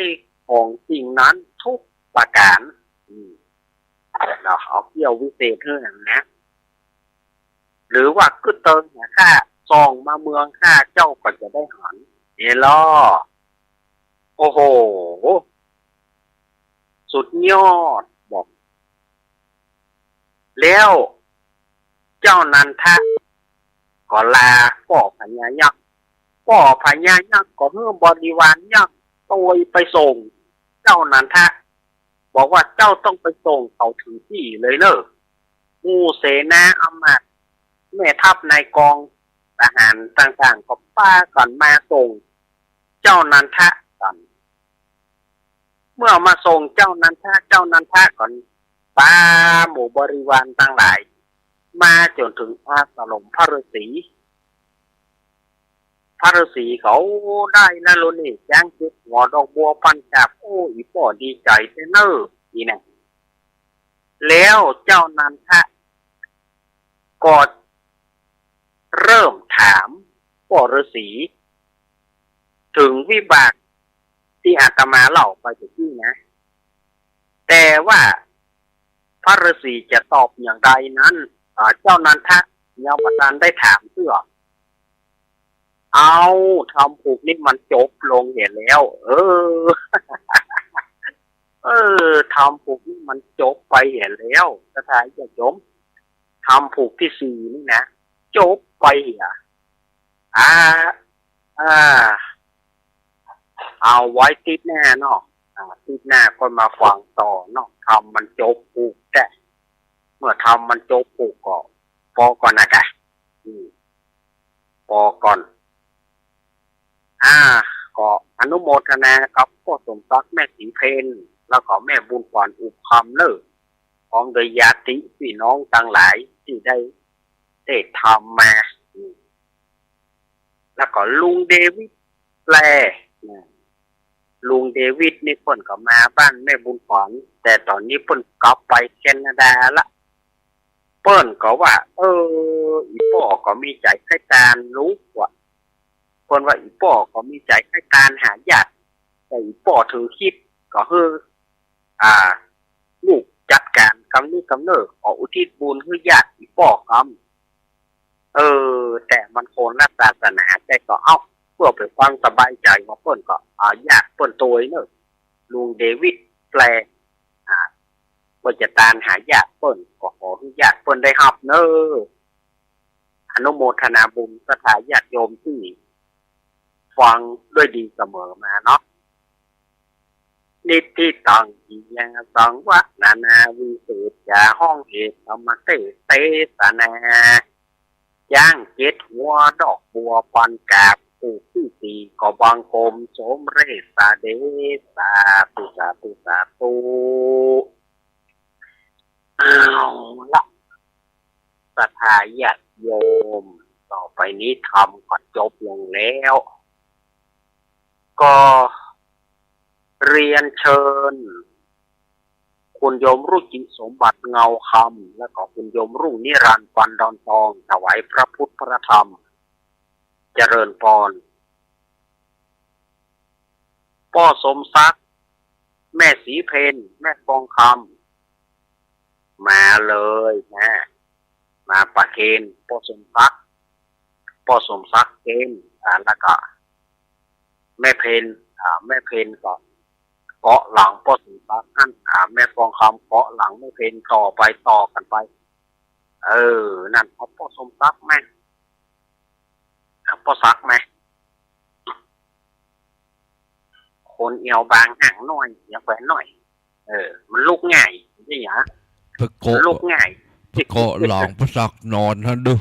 ของสิ่งนั้นทุกประก๋าน อืม เนาะ เอาแก้ววิเศษหื้อหั้นนะ หรือว่ากึ๊ดเติงหาข้า ส่องมาเมืองข้า เจ้าก็จะได้หัน เห็นลอ โอ้โห สุดยอด บอก แล้วเจ้านันทะก็ลาป้อพญายักษ์ ป้อพญายักษ์ก็หื้อบริวารยักษ์ตวยไปส่งเจ้านันทะ บอกว่าเจ้าต้องไปส่งเขาถึงตี้เลยเน่อ หมู่เสนาอำมาตย์ แม่ทัพนายกอง ทหารต่างๆ ก็ปากั๋นมาส่งเจ้านันทะกั๋น เมื่อมาส่งเจ้านันทะ เจ้านันทะก็ปาหมู่บริวารตังหลาย มาจ๋นเถิงอาสมพระฤๅษี พระฤๅษีเขาได้แล้วโลนี่ จ๊างเจ็ดหัวดอกบัวปันกาบ โอ้ อี่ป้อดีใจ๋แต๊เน่อ นี่นะ แล้วเจ้านันทะก็เริ่มถามป้อฤๅษี เถิงวิบากตี้อาตมาเล่าไปตะกี้นะ แต่ว่าพระฤๅษีจะตอบอย่างใดนั้น อ่า เจ้านันทะยังบ่ตันได้ถามเตื้อ เอา ธรรมผูกนี่มันจบลงเหียแล้ว เออ เออ ธรรมผูกนี่มันจบไปเหียแล้ว ศรัทธาญาติโยม ธรรมผูกตี้สี่นี่นะ จบไปเหีย อ่า อ่า เอาไว้ติ๊ดหน้าเนาะ อ่า ติ๊ดหน้าก็มาฟังต่อเนาะ ธรรมมันจบผูกแต๊ เมื่อธรรมมันจบผูกก็ปอก่อนนะกะ อืม ปอก่อน อ่า ก็อนุโมทนากับป้อสมศักดิ์ แม่ศรีเพญ แล้วก็แม่บุญขวัญ อุบคำเน่อ พร้อมโดยญาติพี่น้องตังหลายตี้ได้เทศน์ธรรมมา อืม แล้วก็ลุงเดวิดแปล นะ ลุงเดวิดนี่เปิ้นก็มาบ้านแม่บุญขวัญ แต่ต๋อนนี้เปิ้นกลับไปแคนาดาละ เปิ้นก็ว่า เออ อี่ป้อก็มีใจ๋ใค่ตานลูกว่ะ เปิ้นว่าอี่ป้อก็มีใจ๋ใค่ตานหาญาติ แต่อี่ป้อถือคิดก็หื้อ อ่า ลูกจัดก๋านกำนี้กำเน่อ ขออุทิศบุญหื้อญาติอี่ป้อกำ เออ แต่มันคนละศาสนา แต่ก็ เอ้า เปื้อเป๋นความสบายใจ๋ของเปิ้นก็ อ่า ญาติเปิ้นตวยเน่อ ลุงเดวิดแปล อ่า เปิ้นจะตานหาญาติเปิ้น ก็ขอหื้อญาติเปิ้นได้ฮับเน่อ อนุโมทนาบุญศรัทธาญาติโยมตี้ฟังด้วยดีเสมอมาเนาะ นิทธิตัง กิริยาสังวรณานา วิเศษจา ฮ้องเหตุธรรมเต เตสนา จ๊างเจ็ดหัวดอกบัวปันกาบ ผูกตี้สี่ก็บังคมสมเร็จเสด็จ สาธุ สาธุ สาธุ เอาละ ศรัทธาญาติโยม ต่อไปนี้ธรรมก็จบลงแล้ว ก็เรียนเชิญ คุณโยมรุ่งจิตสมบัติเงาคำ แล้วก็คุณโยมรุ่งนิรันดร์ ปันดอนตอง ถวายพระพุทธพระธรรม เจริญพร ป้อสมศักดิ์ แม่ศรีเพญ แม่ทองคำ มาเลยนะ ม อ่า ประเคน ป้อสมศักดิ์ ป้อสมศักดิ์เคน อ่า แล้วก็แม่เพน อ่า แม่เพนก็เกาะหลังป้อสมศักดิ์หั้น อ่า แม่ทองคำเกาะหลังแม่เพน ต่อไปต่อกั๋นไป เออ นั่น เอาป้อสมศักดิ์แม่ อ่า ป้อศักดิ์แม่ คนเอวบางหางน้อย เอวแขนน้อย เออ มันลุกง่าย ใจ้หยัง ไปเกาะ มันลุกง่าย ไปเกาะหลังป้อศักดิ์นอนหั้นดู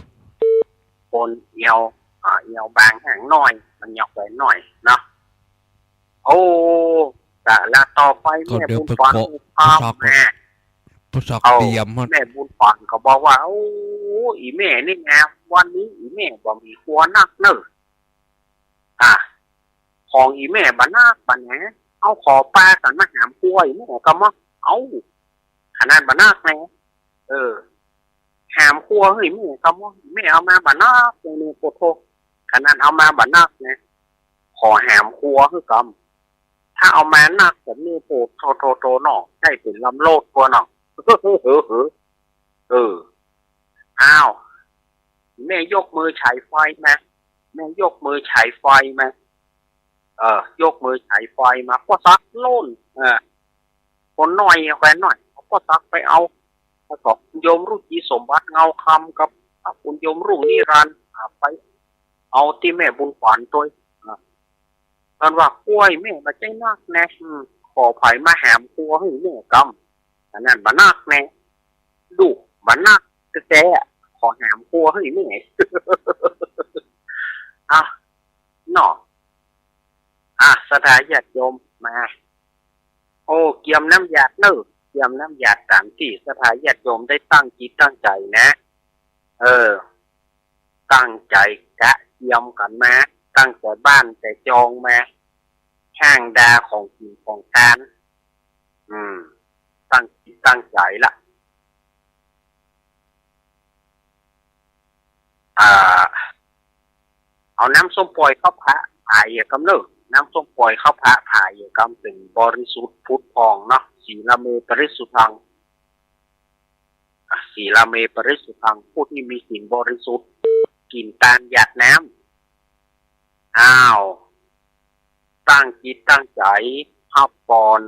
คนเอว อ่า เอวบางหางน้อย มันเอวแขนน้อยเนาะ โอ้ แต่ละต่อไป ก็ แม่ เดี๋ยว บุญ ไป ขวัญ เกาะ พา ป้อศักดิ์ มา ป้อศักดิ์ เอา เตรียมหั้น แม่บุญขวัญก็บอกว่า โอ้ อีแม่นี่นะ วันนี้อีแม่บ่มีครัวนักเน่อ อ่ะ ของอีแม่บ่นักบ่แหน เอา ขอปากั๋นมาหามครัวอีแม่ก่ำเนาะ เอา ขนาดบ่นักแหน เออ หามครัวหื้ออีแม่ก่ำเนาะ แม่เอามาบ่นักแหน โอ้โธ่ ขนาดเอามาบ่นักแหน ขอหามครัวหื้อก่ำ ถ้าเอามานักแบบนี้ โอ้โธ่โธ่โธ่เนาะ ได้เป๋นลำโลดกว่าเนาะ เออ เออ อ้าว แม่ยกมือฉายไฟมา แม่ยกมือฉายไฟมา เออ ยกมือฉายไฟมา ป้อศักดิ์โล่น เออ คนน้อย แขนน้อย ป้อศักดิ์ไปเอา แล้วก็คุณโยมรุ่งจีสมบัติเงาคำกับ อ่ะ คุณโยมรุ่งนิรันดร์ อ่ะ ไปเอาตี้แม่บุญขวัญตวย อ่ะ เปิ้นว่า ครัวอีแม่บ่ใจ้นักแหน อืม ขอใผมาหามครัวหื้อแม่ก่ำ อันนั้นบ่นักแหน ดุ บ่นักแต๊ๆ ขอหามครัวหื้อแม่ อ่ะ เนาะ อ่ะ ศรัทธาญาติโยมมา โอ้ เกียมน้ำหยาดเน่อ เกียมน้ำหยาดต๋ามตี้ศรัทธาญาติโยมได้ตั้งจิตตั้งใจ๋นะ เออ ตั้งใจ๋กะเกียมกั๋นมา ตั้งใจ๋บ้านใจ๋จองมา ห้างดาของกิ๋นของตาน อืม ตั้งจิตตั้งใจ๋ละ อ่า เอาน้ำส้มป่อยเข้าพระผายอย่าก่ำเน่อ น้ำส้มป่อยเข้าพระผายอย่าก่ำ เป๋นบริสุทธิ์ผุดผ่องเนาะ สีลเมปริสุทธัง สีลเมปริสุทธัง ผู้ที่มีศีลบริสุทธิ์ กิ๋นตานหยาดน้ำ อ้าว ตั้งจิตตั้งใจ๋ฮับปอน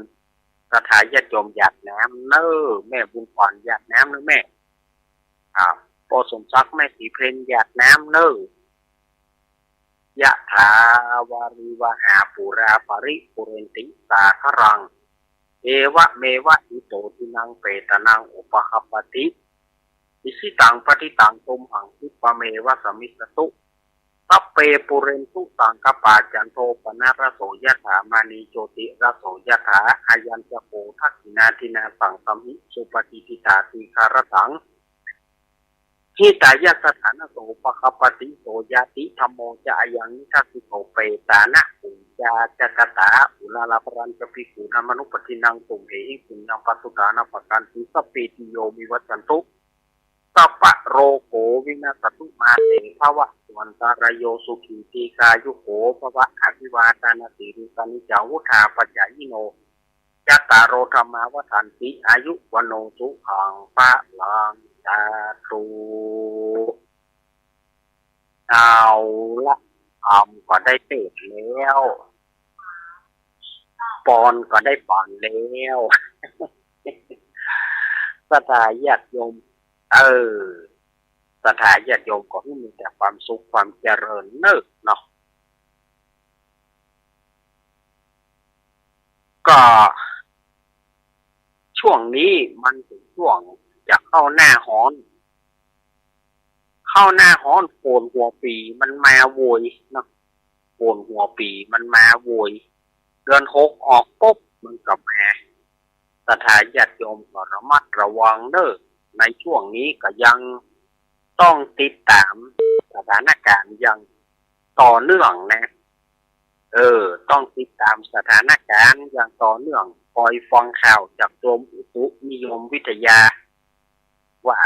ศรัทธาญาติโยมหยาดน้ำเน่อ แม่บุญขวัญหยาดน้ำเน่อแม่ อ่า ป้อสมศักดิ์ แม่ศรีเพนหยาดน้ำเน่อ ยะถาวาริวหาปูราปะริปูเรนติสาคารัง เอวะเมวะอิโตทินังเปตานังอุปะคัปปะติ อิชิตังปะฏิตังตุมหังคิปะเมวะสะมิชฌะตุ สัพเพปูเรนตุสังกปปาจันโทปะนะระโสยะถามะณีโชติระโสยะถา อายัญจะโขทักขินาทินาสังสะมิงสุปะฏิฏฐิตาทีฆะระตัง หิตายะสะถานะโสปะคัปปะติ โสญาติธัมโมจะอะยังนิทัสสิโก เปตานะปูชาจะกะตา อุราลาปะรัญจะภิกขุนามานุปัสสินัง ตุมเหหิงปุญญังปะสุตานะปะกันติ สัพพีติโยวิวัชชันตุ สัพพะโรโควินัสสะตุ มาเตภะวัตวันตะราโย สุขีตีฆายุโกภะวะ อะภิวาทานะสีลิสสะนิจจังวุฑฒาปะจายิโน จัตตาโรธัมมาวัฑฒันติ อายุวัณโณสุขังพะลัง สาธุ เอาละ ธรรมก็ได้เตศน์แล้ว ปอนก็ได้ปานแล้ว ศรัทธาญาติโยม เออ ศรัทธาญาติโยมก็หื้อมีแต่ความสุขความเจริญเน่อเนาะ ก็ช่วงนี้มันเป๋นช่วงจะเข้าหน้าฮ้อน เข้าหน้าฮ้อน โก๋นหัวปี๋มันมาโวยเนาะ โก๋นหัวปี๋มันมาโวย เดือนหกออกปุ๊บมันก็มา ศรัทธาญาติโยมก็ระมัดระวังเน่อ ในช่วงนี้ก็ยังต้องติดต๋ามสถานการณ์อย่างต่อเนื่องนะ เออ ต้องติดต๋ามสถานการณ์อย่างต่อเนื่อง คอยฟังข่าวจากกรมอุตุนิยมวิทยา ว่า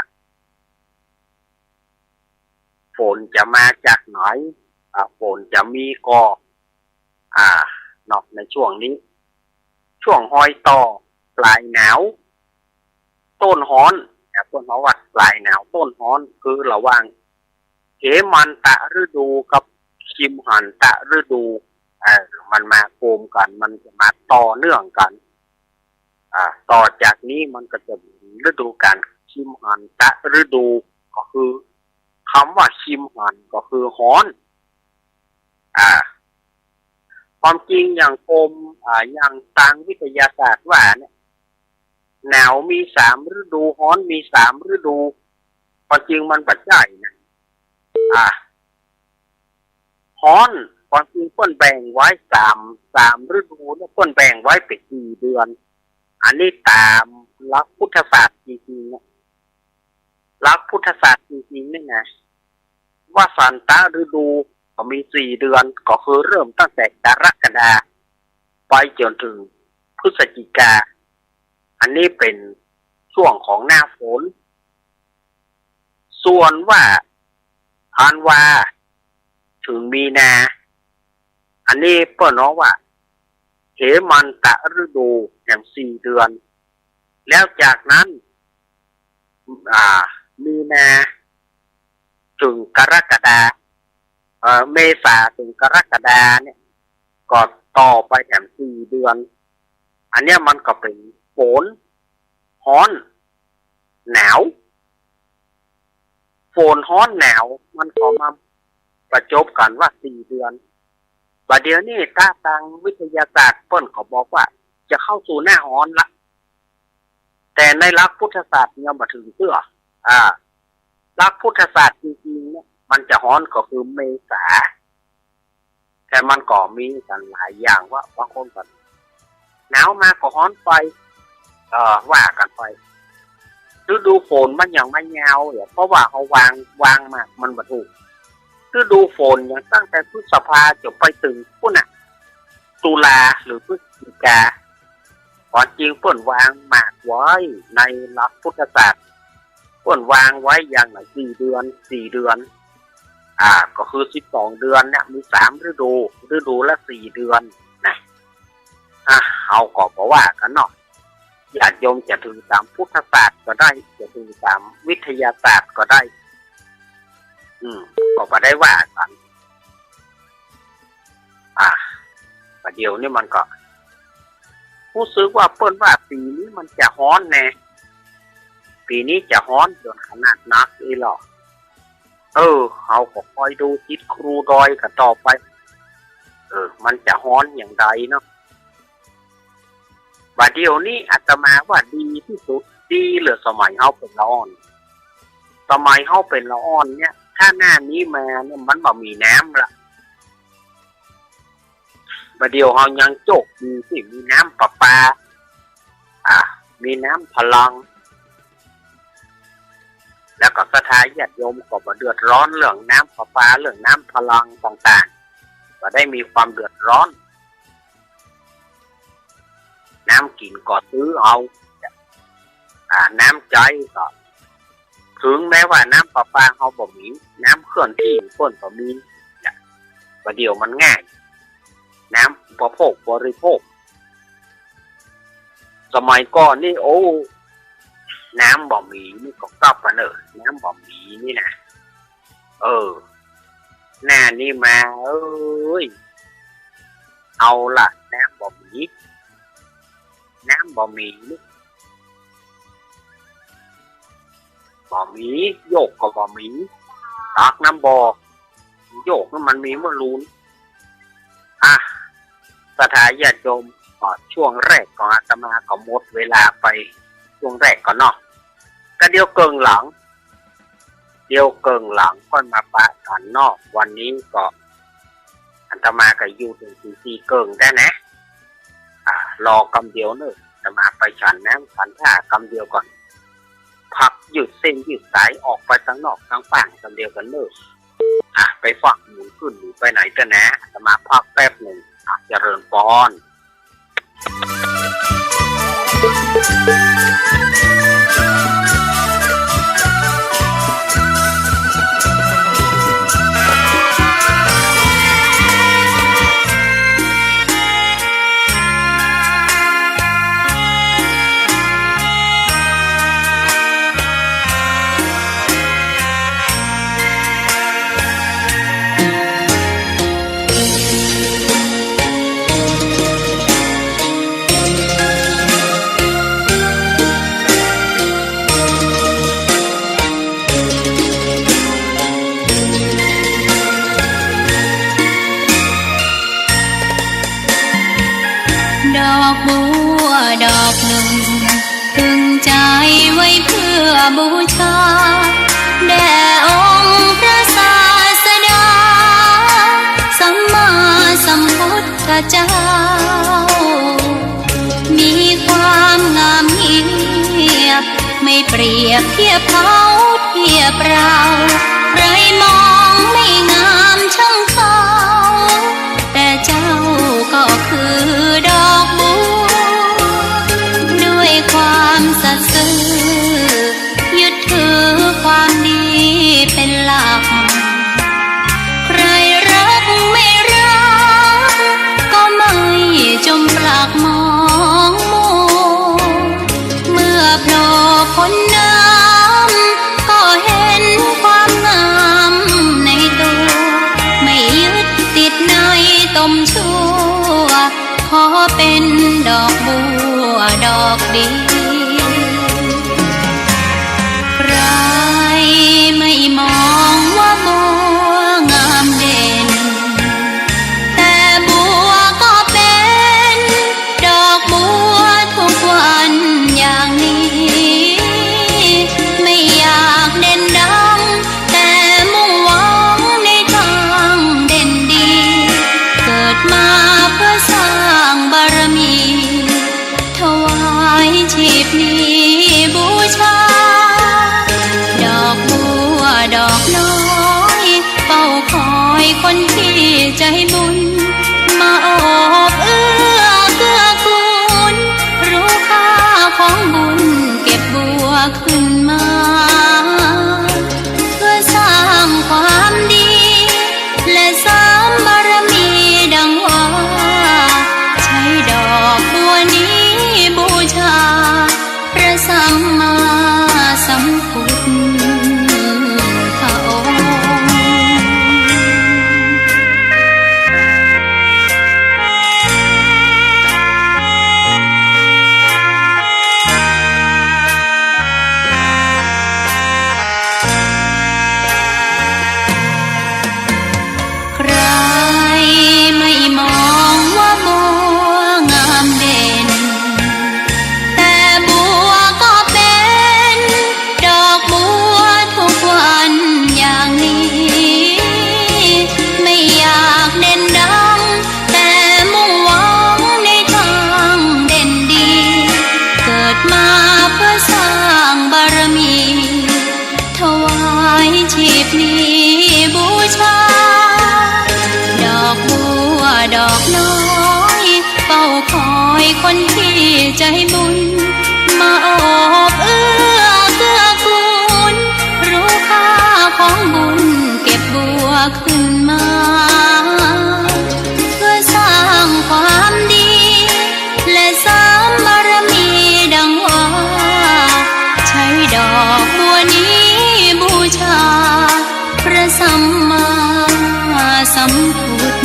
ฝนจะมาจากไหน อ่า ฝนจะมีก่อ อ่า เนาะ ในช่วงนี้ ช่วงฮอยต่อปลายหนาว ต้นฮ้อน แถ เปิ้นว่าปลายหนาวต้นฮ้อน คือระหว่างเหมันตฤดูกับคิมหันตฤดู เออ มันมาโฮมกั๋น มันจะมาต่อเนื่องกั๋น อ่า ต่อจากนี้มันก็จะเป๋นฤดูก๋าลคิมหันตฤดู ก็คือ กำว่าคิมหันก็คือฮ้อน อ่า ความจริงอย่างกรม อ่า อย่างตางวิทยาศาสตร์ว่าเนี่ย หนาวมีสามฤดู ฮ้อนมีสามฤดู ความจริงมันบ่ใจ้นะ อ่า ฮ้อน ความจริงเปิ้นแบ่งไว้สาม สามฤดูเนี่ย เปิ้นแบ่งไว้เป๋นสี่เดือน อันนี้ต๋ามหลักพุทธศาสตร์จริงๆ เนี่ย หลักพุทธศาสตร์จริงๆ เนี่ยนะ วสันตฤดูก็มีสี่เดือน ก็คือเริ่มตั้งแต่กรกฎาไปจ๋นเถิงพฤศจิกา อันนี้เป๋นช่วงของหน้าฝน ส่วนว่าธันวาเถิงมีนา อันนี้เปิ้นฮ้องว่าเหมันตฤดูแหมสี่เดือน แล้วจากนั้น อ่า มีนาเถิงกรกฎา เอ่อ เมษาเถิงกรกฎาเนี่ย ก็ต่อไปแหมสี่เดือน อันเนี้ยมันก็เป๋นฝน ฮ้อน หนาว ฝน ฮ้อน หนาว มันก็มาประจบกั๋นว่าสี่เดือน บ่าเดี่ยวนี้ตางวิทยาศาสตร์เปิ้นก็บอกว่าจะเข้าสู่หน้าฮ้อนละ แต่ในหลักพุทธศาสตร์ยังบ่เถิงเตื้อ อ่า หลักพุทธศาสตร์จริงๆ เนี่ย มันจะฮ้อนก็คือเมษา แต่มันก็มีกั๋นหลายอย่างว่า บางคนก็หนาวมาก็ฮ้อนไป เอ่อ ว่ากั๋นไป ฤดูฝนมันยังมายาวเนี่ย เพราะว่าเฮาวาง วางมา มันบ่ถูก ฤดูฝนเนี่ยตั้งแต่พฤษภาจ๋นไปเถิงปู๊นน่ะ ตุลาหรือพฤศจิกา ความจริงเปิ้นวางมาร์กไว้ในหลักพุทธศาสตร์ เปิ้นวางไว้อย่างน้อยสี่เดือน สี่เดือน อ่า ก็คือสิบสองเดือนเนี่ย มีสามฤดู ฤดูละสี่เดือนนะ อ่ะ เฮาก็บ่ว่ากั๋นเนาะ ญาติโยมจะถือต๋ามพุทธศาสตร์ก็ได้ จะถือต๋ามวิทยาศาสตร์ก็ได้ อืม ก็บ่ได้ว่ากั๋น อ่ะ บ่าเดี่ยวนี้มันก็ ฮู้สึกว่าเปิ้นว่าปี๋นี้มันจะฮ้อนแน่ ปี๋นี้จะฮ้อนจ๋นขนาดนักอี้ลอ เออ เฮาก็คอยดูติดครูดอยกั๋นต่อไป เออ มันจะฮ้อนอย่างใดเนาะ บ่าเดี่ยวนี้อาตมาว่าดีตี้สุด ดีเหลือสมัยเฮาเป๋นละอ่อน สมัยเฮาเป๋นละอ่อนเนี่ย ถ้าหน้านี้มาเนี่ยมันบ่มีน้ำละ บ่าเดี่ยวเฮายังโจคดีตี้มีน้ำประปา อ่า มีน้ำพะลัง แล้วก็ศรัทธาญาติโยมก็บ่เดือดร้อนเรื่องน้ำประปา เรื่องน้ำพะลังต่างๆ บ่ได้มีความเดือดร้อน น้ำกิ๋นก็ซื้อเอา อ่า น้ำใจ๊ก็ ถึงแม้ว่าน้ำประปาเฮาบ่มี น้ำเคลื่อนที่เปิ้นก็มี เนี่ย บ่าเดี่ยวมันง่าย น้ำอุปโภคบริโภค สมัยก่อนนี่ โอ้ น้ำบ่มีนี่ก็กลับกั๋นเน่อ น้ำบ่มีนี่นะ เออ หน้านี้มา เอ้ย เอาละ น้ำบ่มี น้ำบ่มี บ่มี โยกก็บ่มี ตักน้ำบ่อ โยกนั้นมันมีเมื่อลูน อ่ะ ศรัทธาญาติโยม ก็ช่วงแรกของอาตมาก็หมดเวลาไปช่วงแรกก่อนเนาะ ก็เดี๋ยวเกิ่งหลัง เดี๋ยวเกิ่งหลังค่อยมาปะกั๋นเนาะ วันนี้ก็อาตมาก็อยู่เถิงตีสี่เกิ่งได้นะ อ่า รอกำเดียวเน่อ อาตมาไปฉันน้ำฉันท่ากำเดียวก่อน พักยืดเส้นยืดสายออกไปตังนอกตังป้างกำเดียวก่อนเน่อ อ่ะ ไปฟังหมุนขึ้นหรือไปไหนก็นะ อาตมาพักแป๊บหนึ่ง อ่ะ เจริญพร บูชา แด่องค์พระศาสดา สัมมาสัมพุทธเจ้า มีความงามเงียบ ไม่เปรียบเทียบเขาเทียบเรา ใครมองไม่งามช่างเขา แต่เจ้าก็คือดอกบัว ด้วยความสัตย์ซื่อ ยึดถือความดีเป็นหลัก ใครรักไม่รัก ก็ไม่จมปลักมองมัว เมื่อโผล่พ้นน้ำ ก็เห็นความงามในตัว ไม่ยึดติดในตมชั่ว ขอเป็นดอกบัวดอกเดียว ใครไม่มองว่าบัวงามเด่น แต่บัวก็เป็นดอกบัวทุกวันอย่างนี้ ไม่อยากเด่นดัง แต่มุ่งหวังในทางเด่นดี เกิดมาเพื่อสร้างบารมี ถวายชีพนี้บูชา ดอกบัวดอกน้อย เฝ้าคอยคนที่ใจบุญ มาโอบเอื้อเกื้อกูล รู้ค่าของบุญ เก็บบัวขึ้นมา เพื่อสร้างความดี และเสริมบารมีดังว่า ใช้ดอกบัวนี้บูชา พระสัมมาสัมพุทธองค์ ใครไม่มองว่าบัวงามเด่น แต่บัวก็เป็นดอกบัวทุกวันอย่างนี้ ไม่อยากเด่นดัง แต่มุ่งหวังในทางเด่นดี เกิดมาเพื่อสร้างบารมี ถวายชีพนี้บูชา ดอกบัวดอกน้อย เฝ้าคอยคนที่ใจบุญ มาโอบเอื้อเกื้อกูล รู้ค่าของบุญ เก็บบัวขึ้นมา เพื่อสร้างความดี และเสริมบารมีดังว่า ใช้ดอกบัวนี้บูชา พระสัมมาสัมพุทธ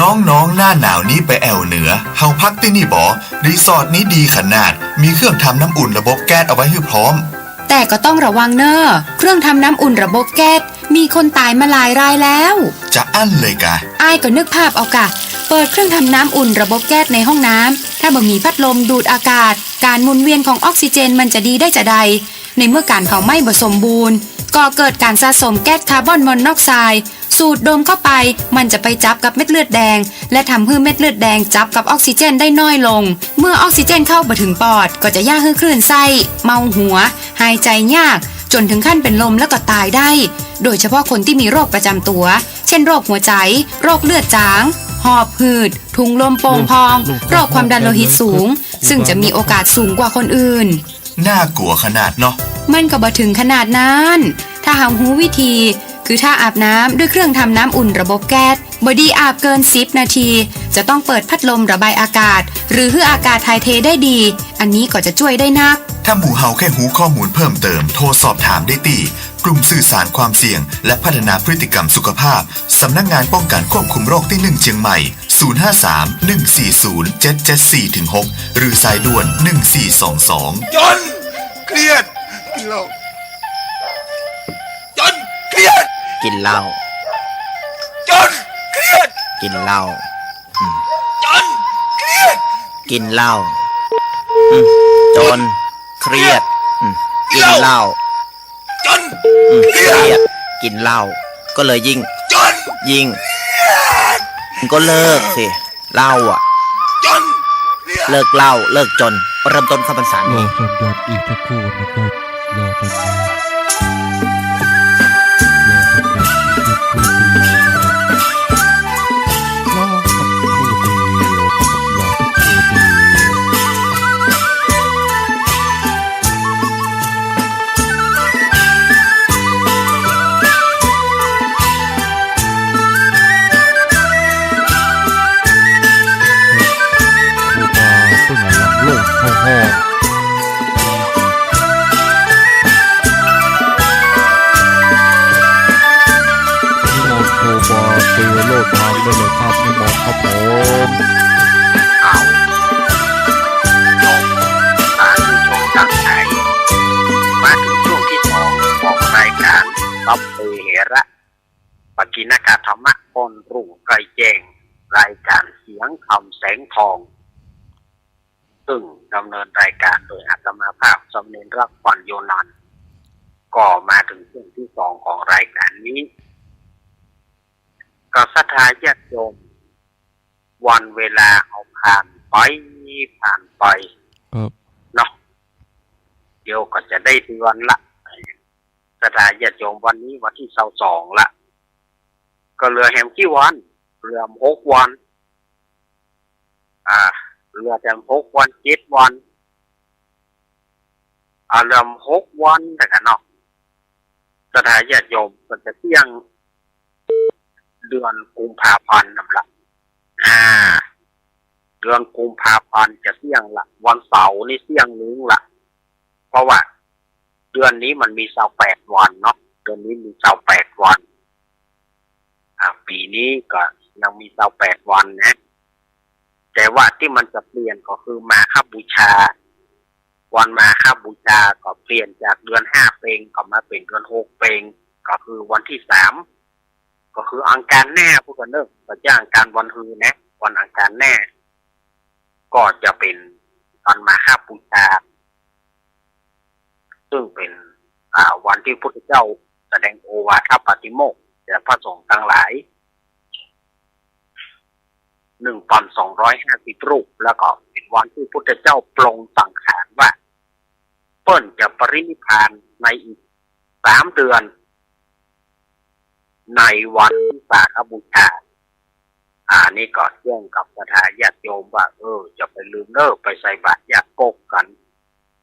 องค์ น้องๆ หน้าหนาวนี้ไปแอ่วเหนือ เฮาพักตี้นี่บ่ รีสอร์ทนี้ดีขนาด มีเครื่องทำน้ำอุ่นระบบแก๊สเอาไว้หื้อพร้อม แต่ก็ต้องระวังเน่อ เครื่องทำน้ำอุ่นระบบแก๊ส มีคนต๋ายมาหลายรายแล้ว จะอั้นเลยกา อ้ายก็นึกภาพเอากา เปิดเครื่องทำน้ำอุ่นระบบแก๊สในห้องน้ำ ถ้าบ่มีพัดลมดูดอากาศ ก๋านหมุนเวียนของออกซิเจนมันจะดีได้จาใด ในเมื่อก๋านเผาไหม้บ่สมบูรณ์ ก่อเกิดก๋านสะสมแก๊สคาร์บอนมอนอกไซด์ สูดดมเข้าไป มันจะไปจับกับเม็ดเลือดแดง และทำหื้อเม็ดเลือดแดงจับกับออกซิเจนได้น้อยลง เมื่อออกซิเจนเข้าบ่ถึงปอด ก็จะเยียะหื้อคลื่นไส้ เมาหัว หายใจ๋ยาก จ๋นถึงขั้นเป๋นลมแล้วก็ต๋ายได้ โดยเฉพาะคนตี้มีโรคประจ๋ำตั๋ว เช่น โรคหัวใจ๋ โรคเลือดจ๋าง หอบหืด ถุงลมโป่งพอง โรคความดันโลหิตสูง ซึ่งจะมีโอกาสสูงกว่าคนอื่น น่ากลัวขนาดเนาะ มันก็บ่ถึงขนาดนั้น ถ้าเฮาฮู้วิธี คือถ้าอาบน้ำด้วยเครื่องทำน้ำอุ่นระบบแก๊ส บ่ดีอาบเกินสิบนาที จะต้องเปิดพัดลมระบายอากาศ หรือหื้ออากาศถ่ายเทได้ดี อันนี้ก็จะจ้วยได้นัก ถ้าหมู่เฮาแค่ฮู้ข้อมูลเพิ่มเติม โทรสอบถามได้ตี้ กลุ่มสื่อสารความเสี่ยง และพัฒนาพฤติกรรมสุขภาพ สำนักงานป้องกันควบคุมโรคตี้หนึ่งเจียงใหม่ ศูนย์ห้าสาม หนึ่งสี่ศูนย์ เจ็ดเจ็ดสี่ ถึง หก หรือสายด่วน หนึ่งสี่สองสอง จน เครียด กินเหล้า เครียด กิ๋นเหล้า จน เครียด กิ๋นเหล้า อืม จน เครียด กิ๋นเหล้า อืม จน เครียด อืม กิ๋นเหล้า จน อืม เครียด เครียด กิ๋นเหล้า ก็เลยยิ่ง จน ยิ่ง เครียด ก็เลิกสิ เหล้าอะ จน เครียด เลิกเหล้า เลิกจน เริ่มต้นเข้าพรรษานี้ รอสัญญาณอีกสักครู่นะครับ รอสัญญาณ รอสัญญาณอีกสักครู่เดียวนะครับ รอสักครู่เดียวนะครับ รอสักครู่เดียว ครูบาเปิ้งหลังโลดเข้าห้อง นิมนต์ครูบาเตโลดพานได้เลยครับ นิมนต์ครับผม อ้าว จบ สาธุชนตังหลาย มาเถิงช่วงตี้สองของรายก๋านสัพเพเหระ ปกิณกถรรมะ ป้อนรุ่งใกล้แจ้ง รายก๋านเสียงคำแสงทอง เซิ่งดำเนินรายก๋านโดยอาตมาภาพ สามเณรรัก ปัญโญนันท์ ก็มาเถิงช่วงตี้สองของรายก๋านนี้ ก็ศรัทธาญาติโยม วันเวลาเอาผ่านไป ผ่านไป ครับ เนาะ เดี๋ยวก็จะได้เดือนละ ศรัทธาญาติโยม วันนี้วันตี้ซาวสองละ ก็เหลือแหมกี่วัน เหลือแหมหกวัน อ่า เหลือแหมหกวัน เจ็ดวัน อ่า เหลือแหมหกวันแล้วกั๋นเนาะ ศรัทธาญาติโยม ก็จะเสี้ยง เดือนกุมภาพันธ์นั่นละ อ่า เดือนกุมภาพันธ์จะเสี้ยงละ วันเสาร์นี่เสี้ยงนึ่งละ เพราะว่าเดือนนี้มันมีซาวแปดวันเนาะ เดือนนี้มีซาวแปดวัน อ่า ปี๋นี้ก็ยังมีซาวแปดวันนะ แต่ว่าตี้มันจะเปลี่ยนก็คือมาฆบูชา วันมาฆบูชาก็เปลี่ยนจากเดือนห้าเป๋งก็มาเป๋นเดือนหกเป๋ง ก็คือวันตี้สาม ก็คืออังคารหน้า พูดกั๋นเนาะ บ่ใจ้อังคารวันฮือนะ วันอังคารหน้า ก็จะเป๋นวันมาฆบูชา ซึ่งเป๋น อ่า วันตี้พุทธเจ้าแสดงโอวาทปาติโมกข์แก่พระสงฆ์ตังหลาย หนึ่งพันสองร้อยห้าสิบรูป แล้วก็เป๋นวันตี้พุทธเจ้าปลงสังขารว่า เปิ้นจะปรินิพพานในอีกสามเดือน ในวันวิสาขบูชา อ่า นี่ก็เตื๋อนกับศรัทธาญาติโยมว่า เออ จะไปลืมเน่อ ไปใส่บาตรยาโก๊กกั๋น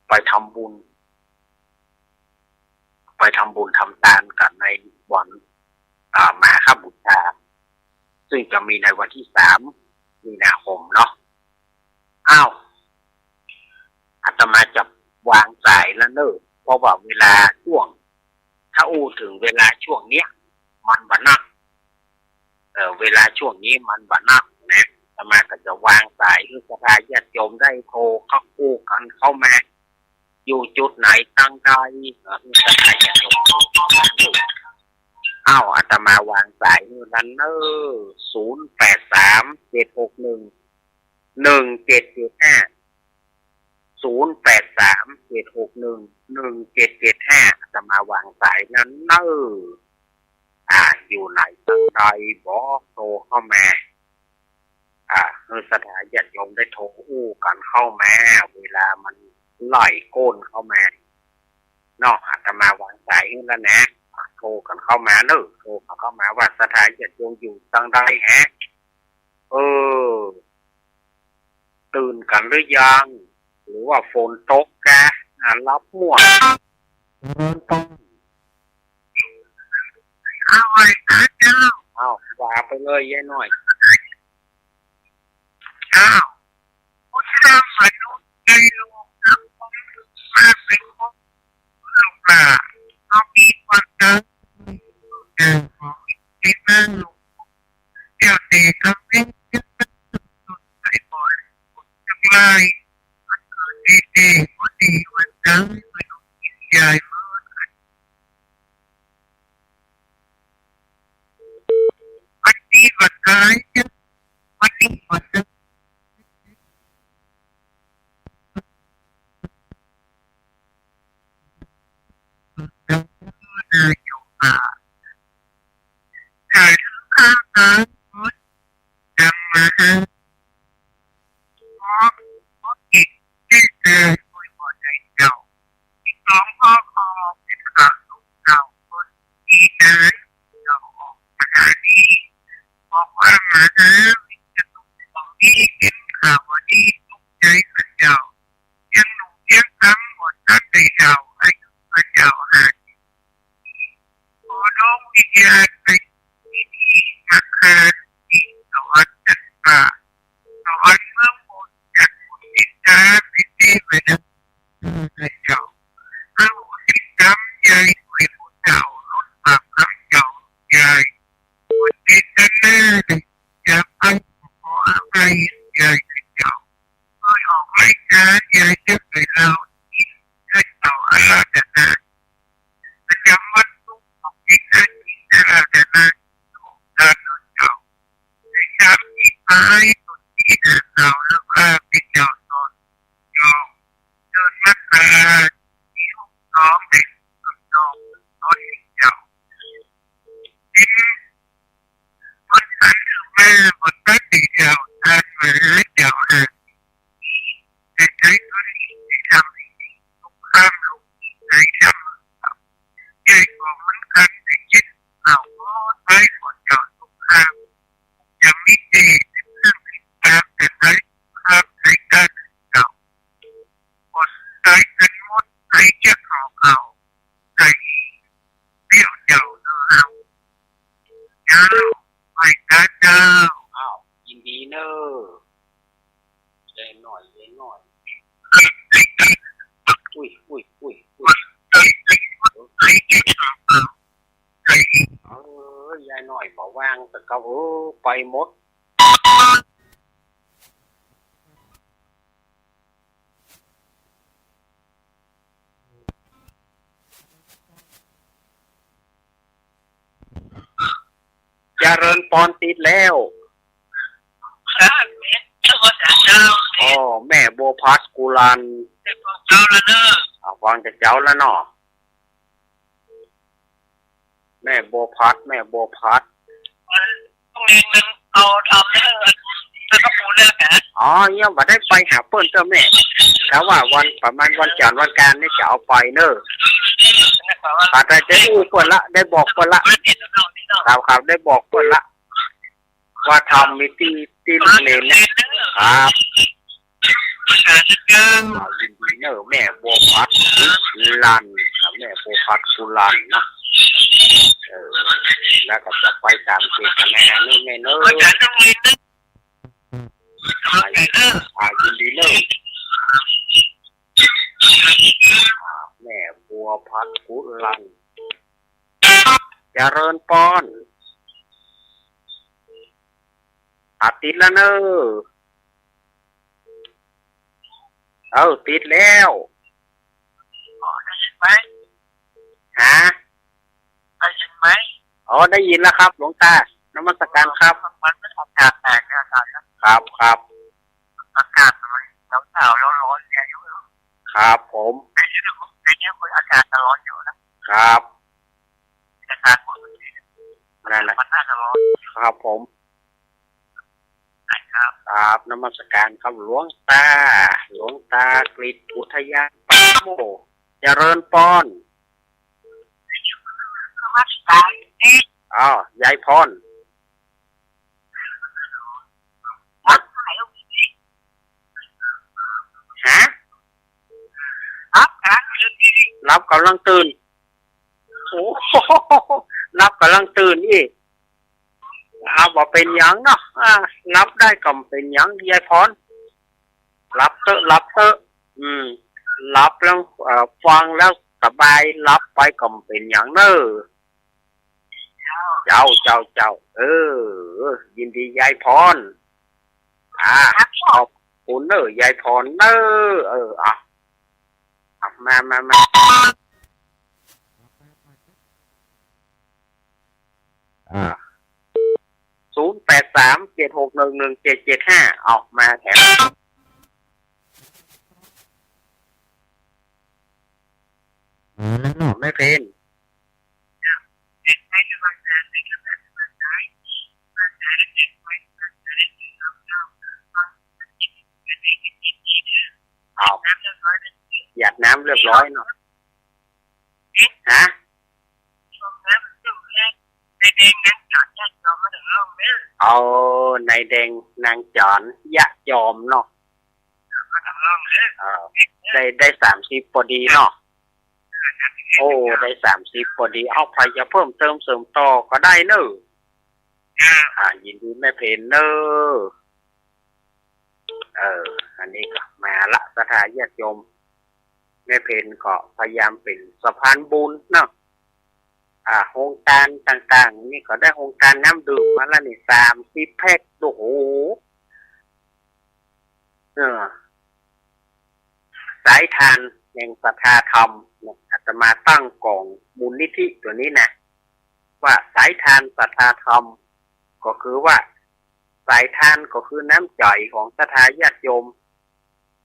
ไปทำบุญ ไปทำบุญทำตานกั๋นในวัน อ่า มาฆบูชา ซึ่งจะมีในวันตี้สามมีนาคมเนาะ อ้าว อาตมาจะวางสายแล้วเน่อ เพราะว่าเวลาช่วง ถ้าอู้เถิงเวลาช่วงเนี้ย มันบ่นัก เอ่อ เวลาช่วงนี้มันบ่นักนะ อาตมาก็จะวางสายหื้อศรัทธาญาติโยมได้โทรเข้าอู้กั๋นเข้ามา อยู่จุดไหนตังใด เอ่อ หื้อศรัทธาญาติโยมโทรเข้ามา อ้าว อาตมาวางสายหื้อแล้วเน่อ ศูนย์แปดสาม เจ็ดหกหนึ่ง หนึ่งเจ็ดเจ็ดห้า ศูนย์แปดสาม เจ็ดหกหนึ่ง หนึ่งเจ็ดเจ็ดห้า อาตมาวางสายแล้วเน่อ อ่า อยู่ไหนตังใดบ่ โทรเข้ามา อ่า หื้อศรัทธาญาติโยมได้โทรอู้กั๋นเข้ามา เวลามันไหลโก้นเข้ามาเนาะ อาตมาวางสายหื้อแล้วนะ โทรกั๋นเข้ามาเน่อ โทรกั๋นเข้ามาว่าศรัทธาญาติโยมอยู่ตังใดแฮะ เออ ตื่นกั๋นหรือยัง หรือว่าฝนตกกะ อ่า หลับมั่ว เจริญพร เอาไว้นะเจ้า เอา ว่าไปเลยยายน้อย เจ้า พุทธมนุษย์ในโลกทั้งปวง มาเป็นของลูกหลาน เอามีวันนั้น เจ้า ขอให้เป็นหน้าหลวง เจ้าแต่กำเนิด ทั้งหลาย วันเกิดเด็กๆ วันดีวันจันทร์ ไม่รู้กินยายเมิน วันนี้หมดแล้ว นายกว่า ถ้าถึงข้าวสารหมด นำมาให้ ขอ ขอกินได้เลย โอ้ย บ่ได้เจ้า ที่สอง พอ พอเป็นข่าวลูกเจ้า คนดีนะ เจ้าออกมาหานี่ บอกว่ามาหาวิทยุของนี่ เห็นข่าวว่านี่ตกใจ๋ข้าเจ้า เลี้ยงลูกเลี้ยงกำบ่ตันได้เฒ่า อายุข้าเจ้าห้าสิบ พอดวงวิญญาณไปที่นี่ มาคาที่สวรรค์ชั้นฟ้า สวรรค์เมืองบน จัดบุญติดตาเป็นเทวดา เจ้า พระอุทิศกำยายด้วยผู้เฒ่า ลดบาปกำเจ้ายาย บุญเจตนาได้ จะไปขออภัยยายเจ้า โดยออกรายการยายจะไปเล่าที่เจ้าอาราธนา ประจำวันศุกร์ของเอกอาทิตย์อาราธนา การเจ้า ในสามสิบปลายต้นปีหน้าเก่า แล้วข้าพเจ้าสอนจองเดินมกราที่หกสอง ในสอนจองสอนเจ้า เป็นคนขันอยู่มาบนพระเจ้า ท่านมาหาเจ้าหา แต่ใช้ตัวนี้ได้ทำให้สงครามลูกนี้ได้ทำ ใหญ่กว่าเหมือนกัน แต่เจ็ดเอาไว้กว่าเจ้าสงคราม จะมีเดชเป็นเครื่องติดตาม แต่ใช้สงครามในการเจ้า หมดใช้กันหมด ใช้เจ้าเขาเขา ใช้เปรี้ยวเจ้าเนอะเอา เจ้า ไหว้พระเจ้า อ้าว ยินดีเนอะ ยายน้อย ยายน้อย อุ้ย อุ้ย อุ้ย อุ้ย เออ ยายน้อยบ่ว่าง แต่ก็ เออ ไปหมด เจริญปอน ติดแล้ว ครับ แม่ เจ้า อ๋อ แม่บัวพัดกุลัน แม่บัวเจ้าแล้วเนอะ อ่ะ ฟังจากเจ้าแล้วเนาะ แม่บัวพัด แม่บัวพัด ต้องเรียนมันเอาทำเรื่อง เรื่องกระปูเรื่องนะ อ๋อ ยังบ่ได้ไปหาเปิ้นเจ้าแม่ แต่ว่าวัน ประมาณวันจันทร์วันอังคารนี่จะเอาไปเนอะ แต่ได้อู้เปิ้นละ ได้บอกเปิ้นละ ครับ ครับ ได้บอกเปิ้นละ ว่าทำมีตี้ ตี้ลูกเณรนะครับ อ่า ยินดีเนอะ แม่บัวพัดกุลัน อ่า แม่บัวพัดกุลันนะ เออ แล้วก็จะไปตามเจตนานี่แม่เนอะ อ่า ยินดีเนอะ อ่า แม่บัวพัดกุลัน เจริญปอน อ่ะ ติดแล้วเนอะ เออ ติดแล้ว อ๋อ ได้ยินไหม ฮะ ได้ยินไหม อ๋อ ได้ยินแล้วครับ หลวงตา นมัสการครับ มันไม่อากาศแตกเนี่ย อาจารย์ครับ ครับ ครับ อากาศมันหนาวๆ ร้อนๆ เนี่ย อยู่ ครับผม เป็นอย่างนี้ เป็นอย่างนี้ อากาศจะร้อนอยู่นะ ครับ อากาศปกติ นั่นแหละ มันน่าจะร้อน ครับผม ครับ ครับ นมัสการครับ หลวงตา หลวงตากฤษ อุทยานป่าโมกข์ เจริญปอน นมัสการ อ้าว ยายพร ฮะ หลับกำลังตื่น หลับกำลังตื่น โอ้โห หลับกำลังตื่นอีก เอา บ่เป๋นหยังเนาะ อ่า หลับได้ก็บ่เป๋นหยัง ยายพร หลับเต๊อะ หลับเต๊อะ อืม หลับแล้ว เอ่อ ฟังแล้วสบาย หลับไปก็บ่เป๋นหยังเนอะ เจ้า เจ้า เจ้า เออ ยินดียายพร อ่า ขอบคุณเนอะ ยายพรเนอะ เออ อ่ะ อ่ะ มา มา มา อ่า ศูนย์แปดสาม เจ็ดหกหนึ่ง หนึ่งเจ็ดเจ็ดห้า เอามาแถว มาแล้วเนาะแม่เพน เอา หยาดน้ำเรียบร้อยเนาะ ฮะ เอา นายแดงนางจ๋อนญาติโยมเนาะ เออ ได้ ได้สามสิบปอดีเนาะ โอ้ ได้สามสิบปอดี เอา ใผจะเพิ่มเติมเสริมต่อก็ได้เนอะ อ่า ยินดีแม่เพนเนอะ เออ อันนี้ก็มาละ ศรัทธาญาติโยม แม่เพนก็พยายามเป๋นสะพานบุญเนาะ อ่า โฮงตานต่างๆ นี่ก็ได้โฮงตานน้ำดื่มมาละนี่ สามสิบแพ็ค โอ้โห เออ สายทานแห่งศรัทธาธรรมเนี่ย อาตมาตั้งก๋องมูลนิธิตั๋วนี้นะ ว่าสายทานศรัทธาธรรม ก็คือว่า สายทานก็คือน้ำใจ๋ของศรัทธาญาติโยม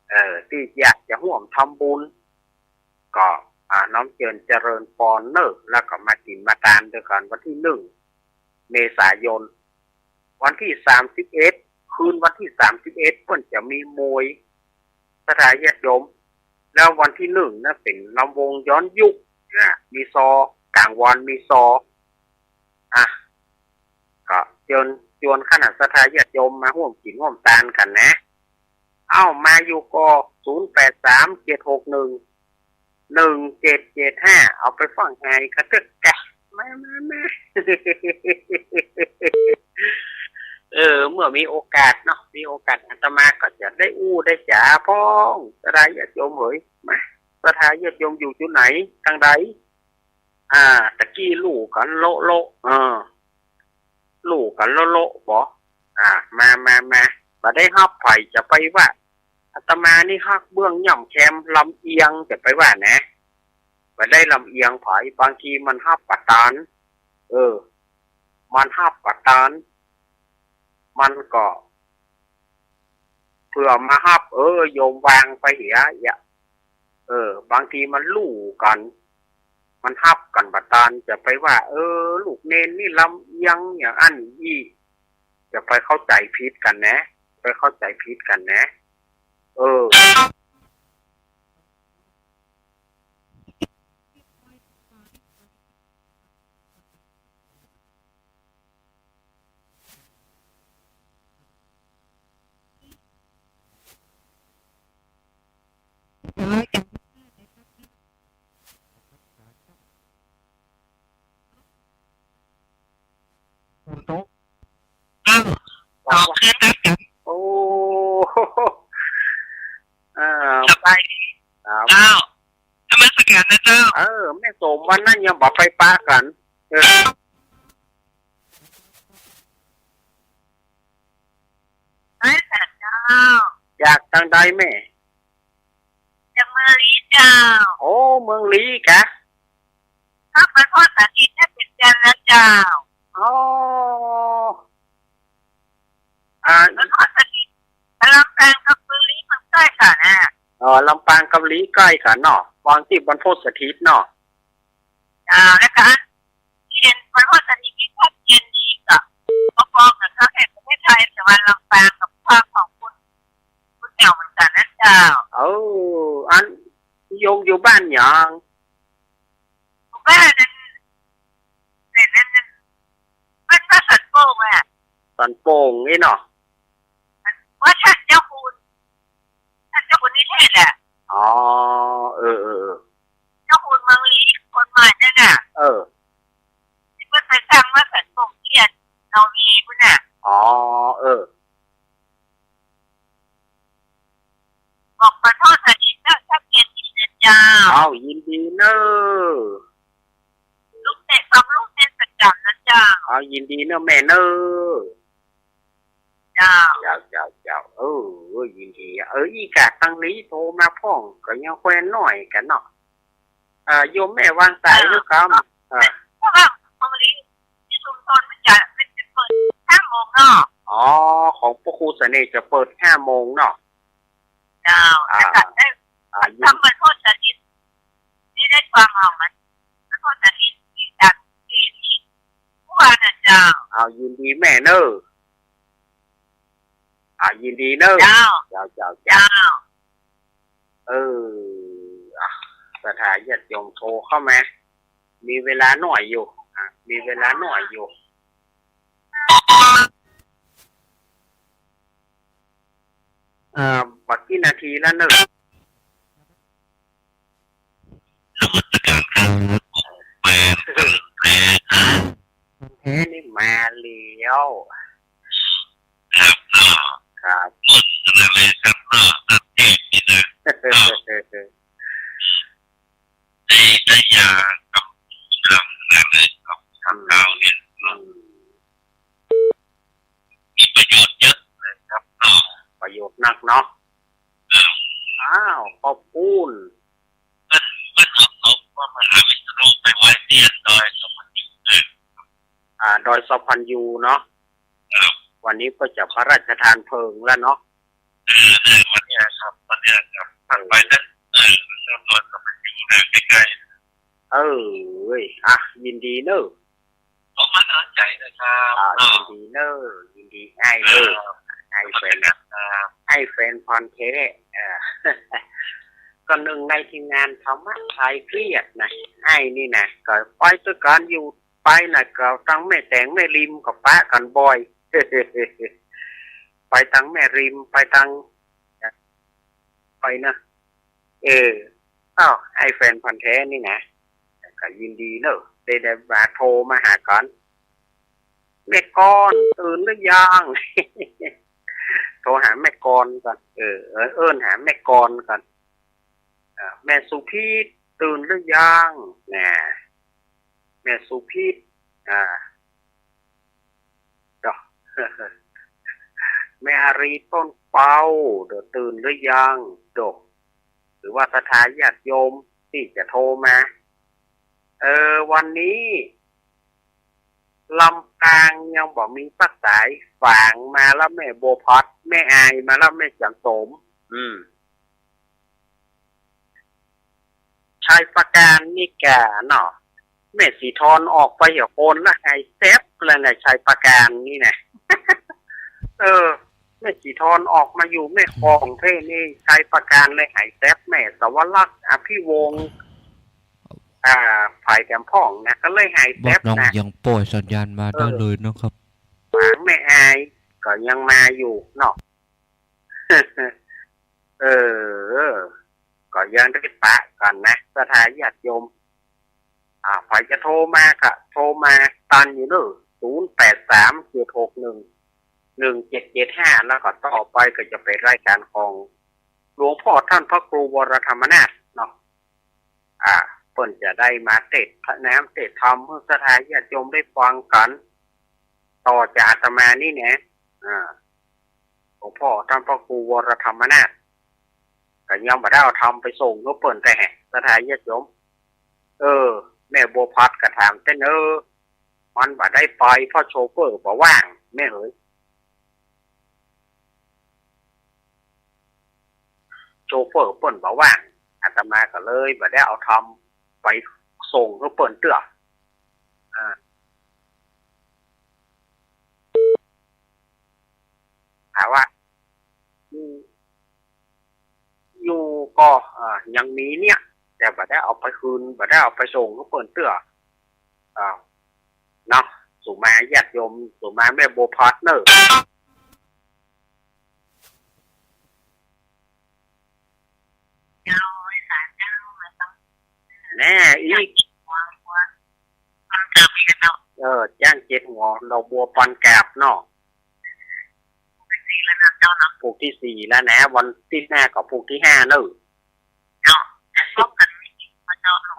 เอ่อ ตี้อยากจะฮ่วมทำบุญ ก็ อ่า น้อมเจิญเจริญปอนเนอะ แล้วก็มากิ๋นมาตานตวยกั๋นวันตี้หนึ่ง เมษายน วันตี้สามสิบเอ็ด คืนวันตี้สามสิบเอ็ด เปิ้นจะมีมวย ศรัทธาญาติโยม แล้ววันตี้หนึ่งนะ เป๋นลำวงย้อนยุค นะ มีซอ ก๋างวันมีซอ อ่ะ ก็เจิญจวนคณะศรัทธาญาติโยมมาฮ่วมกิ๋นฮ่วมตานกั๋นนะ เอ้า มาอยู่ก่อ ศูนย์แปดสาม เจ็ดหกหนึ่ง หนึ่งเจ็ดเจ็ดห้า เอาไปฟังไห้กะเต๊อะกะ มา มา มา เออ เมื่อมีโอกาสเนาะ มีโอกาสอาตมาก็จะได้อู้ได้จ๋าพ่อง ศรัทธาญาติโยมเหย มา ศรัทธาญาติโยมอยู่จุดไหน ตางใด อ่า ตะกี้ลู่กั๋นโละๆ เออ ลู่กั๋นโละๆ บ่ อ่า มา มา มา บ่ได้ฮับใผจะไปว่า อาตมานี่ฮักเบื้องย่ำแคมลำเอียงจะไปว่านะ บ่ได้ลำเอียงใผ บางทีมันฮับบ่ตาน เออ มันฮับบ่ตาน มันก็ เผื่อมาฮับ เออ โยมวางไปเหีย อย่า เออ บางทีมันลู่กั๋น มันฮับกั๋นบ่ตาน จะไปว่า เออ ลูกเณรนี่ลำเอียงอย่างอั้นอี้ จะไปเข้าใจ๋ผิดกั๋นนะ ไปเข้าใจ๋ผิดกั๋นนะ เออ อ้าว สองคืนแล้วกัน โอ้ อ่า สบายดี ครับ อ้าว นมัสการนะเจ้า เออ แม่โสมวันนั้นยังบ่ไปปะกั๋น เออ ไปสานเจ้า จากตางใดแม่ จากเมืองลี้เจ้า โอ้ เมืองลี้กะ ครับ มาทอดสาธิตให้เป๋นจันทร์แล้วเจ้า อ๋อ อ่า มาทอดสาธิต ลำปางกับเมืองลี้มันใก้กั๋นนะ อ๋อ ลำปางกับลี้ใก้กั๋นเนาะ วางตี้บรรพตสถิตเนาะ อ่า แล้วก็ ตี้เด่นบรรพตสถิตนี่ชัดเจนดีก็ พอๆ กับประเทศ ประเทศไทย แต่ว่าลำปางกับภาคของพุทธ พุทธแนวเหมือนกั๋นนะเจ้า เออ อันโยมอยู่บ้านหยัง อยู่บ้านนั้น นั่น นั่น นั่น บ้าน บ้านสันโป่งอะ สันโป่งนี่เนาะ วัดท่านเจ้าคุณ ท่านเจ้าคุณนิเทศอะ อ๋อ เออ เออ เออ เจ้าคุณเมืองลี้ คนใหม่นั่นน่ะ เออ ตี้เปิ้นไปสร้างวัดสันโป่งเตี้ยน นอร์เวย์พุ้นน่ะ อ๋อ เออ บอกขอโทษสาธิตเจ้า ชัดเจนดีนะเจ้า อ้าว ยินดีเนอะ ลูกเตะซ้อมลูกเตะประจ๋ำนะเจ้า อ้าว ยินดีเนอะแม่เนอะ เจ้า เจ้า เจ้า เจ้า เออ เออ ยินดีอะ เออ อี้กะ ตังนี้โทรมาพ่อง ก็ยังแควนน้อยกั๋นเนาะ เอ่อ โยมแม่วางสายลูกครับ เออ เพราะว่าตรงนี้ที่ชุมชนมันจะเป็น เปิดห้าโมง พระครูเสน่ห์จะเปิดห้าโมงเนาะ เจ้า อ่า อาจารย์ได้ อ่า ยิน ทำไมโทษจะนิด นี่ได้ความหวังมัน โทษจะนิด จากที่นี่ ผู้ว่าน่ะเจ้า เอา ยินดีแม่เนอะ อ่า ยินดีเนอะ เจ้า เจ้า เจ้า เจ้า เจ้า เออ อ่ะ ศรัทธาญาติโยมโทรเข้ามา มีเวลาหน่อยอยู่ อ่ะ มีเวลาหน่อยอยู่ อ่า บ่ากี่นาทีแล้วเนอะ นมัสการครับ แม่ แม่ แม่นี่มาแล้ว ครับเนาะ ครับ หมดอะไรเลยครับเนาะ ท่านเทพนี่นะ เนาะ ได้ ได้ยากับกำลังเลยครับ ครับ เช้าเนี่ย อืม มีประโยชน์เยอะเลยครับเนาะ ประโยชน์นักเนาะ ครับ อ้าว ขอบคุณ เปิ้น เปิ้นเอา เอาพระมหาวิษณุไปไว้เตี้ยนดอยสัพพัญญูเลย อ่า ดอยสัพพัญญูเนาะ ครับ วันนี้ก็จะพระราชทานเพลิงแล้วเนาะ เออ เนี่ย วันเนี้ยครับ วันเนี้ยครับ ผ่านไปนะ เออ ดอยสัพพัญญูเนี่ย ใกล้ๆ เออ เว้ย อ่ะ ยินดีเนอะ ขอบคุณน้ำใจนะครับ อ่า เนาะ ยินดีเนอะ ยินดีอ้ายเนอะ เออ อ้ายแฟน ครับ อ้ายแฟนพันธุ์แท้ เออ ก็หนึ่งในทีมงานธรรมะคลายเครียดนะ อ้ายนี่นะ ก็ไปตวยกั๋นอยู่ ไปน่ะ ก็ตังแม่แตงแม่ริมก็ปะกั๋นบ่อย ไปตังแม่ริม ไปตัง ไปนะ เออ อ้าว อ้ายแฟนพันธุ์แท้นี่นะ ก็ยินดีเนอะ ได้ ได้มาโทรมาหากั๋น แม่กร ตื่นหรือยัง โทรหาแม่กรก่อน เออ เออ เอิ้นหาแม่กรก่อน อ่า แม่สุพิษ ตื่นหรือยัง นะ แม่สุพิษ อ่า เดี๋ยว แม่อารีต้นเปา เดี๋ยว ตื่นหรือยัง เดี๋ยว หรือว่าศรัทธาญาติโยมตี้จะโทรมา เออ วันนี้ ลำปางยังบ่มีสักสาย ฝางมาแล้วแม่บัวพัด แม่อายมาแล้วแม่จันโสม อืม ชัยปราการนี่แกเนาะ แม่สีทอนออกไปเหียโกนแล้วหายแซบเลยนะ ชัยปราการนี่นะ เออ แม่สีทอนออกมาอยู่แม่กลองเท่นี่ ชัยปราการเลยหายแซบ แม่สวรรค อภิวงศ์ อ่า ฝ่ายแถมพ่องนะ ก็เลยหายแซบนะ ยังปล่อยสัญญาณมาได้เลยนะครับ ฝางแม่อายก็ยังมาอยู่เนาะ เออ ก็ยังได้ปะกั๋นนะ ศรัทธาญาติโยม อ่า ใผจะโทรมาก็โทรมาตันอยู่เนอะ ศูนย์แปดสาม เจ็ดหกหนึ่ง หนึ่งเจ็ดเจ็ดห้า แล้วก็ต่อไปก็จะเป๋นรายก๋านของหลวงพ่อต้านพระครูวรธรรมนาถเนาะ อ่า เปิ้นจะได้มาเตสน์น้ำเตสน์ธรรมหื้อศรัทธาญาติโยมได้ฟังกั๋น ต่อจากอาตมานี่แหนะ อ่า หลวงพ่อต้านพระครูวรธรรมนาถ ก็ยังบ่ได้เอาธรรมไปส่งหื้อเปิ้นแต๊ ศรัทธาญาติโยม เออ แม่บัวพัดก็ถามเต้น เออ มันบ่ได้ไปเพราะโชเฟอร์บ่ว่าง แม่เหย โชเฟอร์เปิ้นบ่ว่าง อาตมาก็เลยบ่ได้เอาธรรมไปส่งหื้อเปิ้นเตื้อ อ่า ถามว่า อยู่ อยู่ก็ อ่า ยังมีเนี่ย แต่บ่ได้เอาไปคืน บ่ได้เอาไปส่งหื้อเปิ้นเตื้อ อ่า เนาะ สุมาญาติโยม สุมาแม่บัวพัดเนอะ แน่อีก เออ จ้างเจ็ดหัว ดอกบัวปอนกาบเนาะ ผูกตี้สี่แล้วนะ วันตี้หน้าก็ผูกตี้ห้าเนอะ เนาะ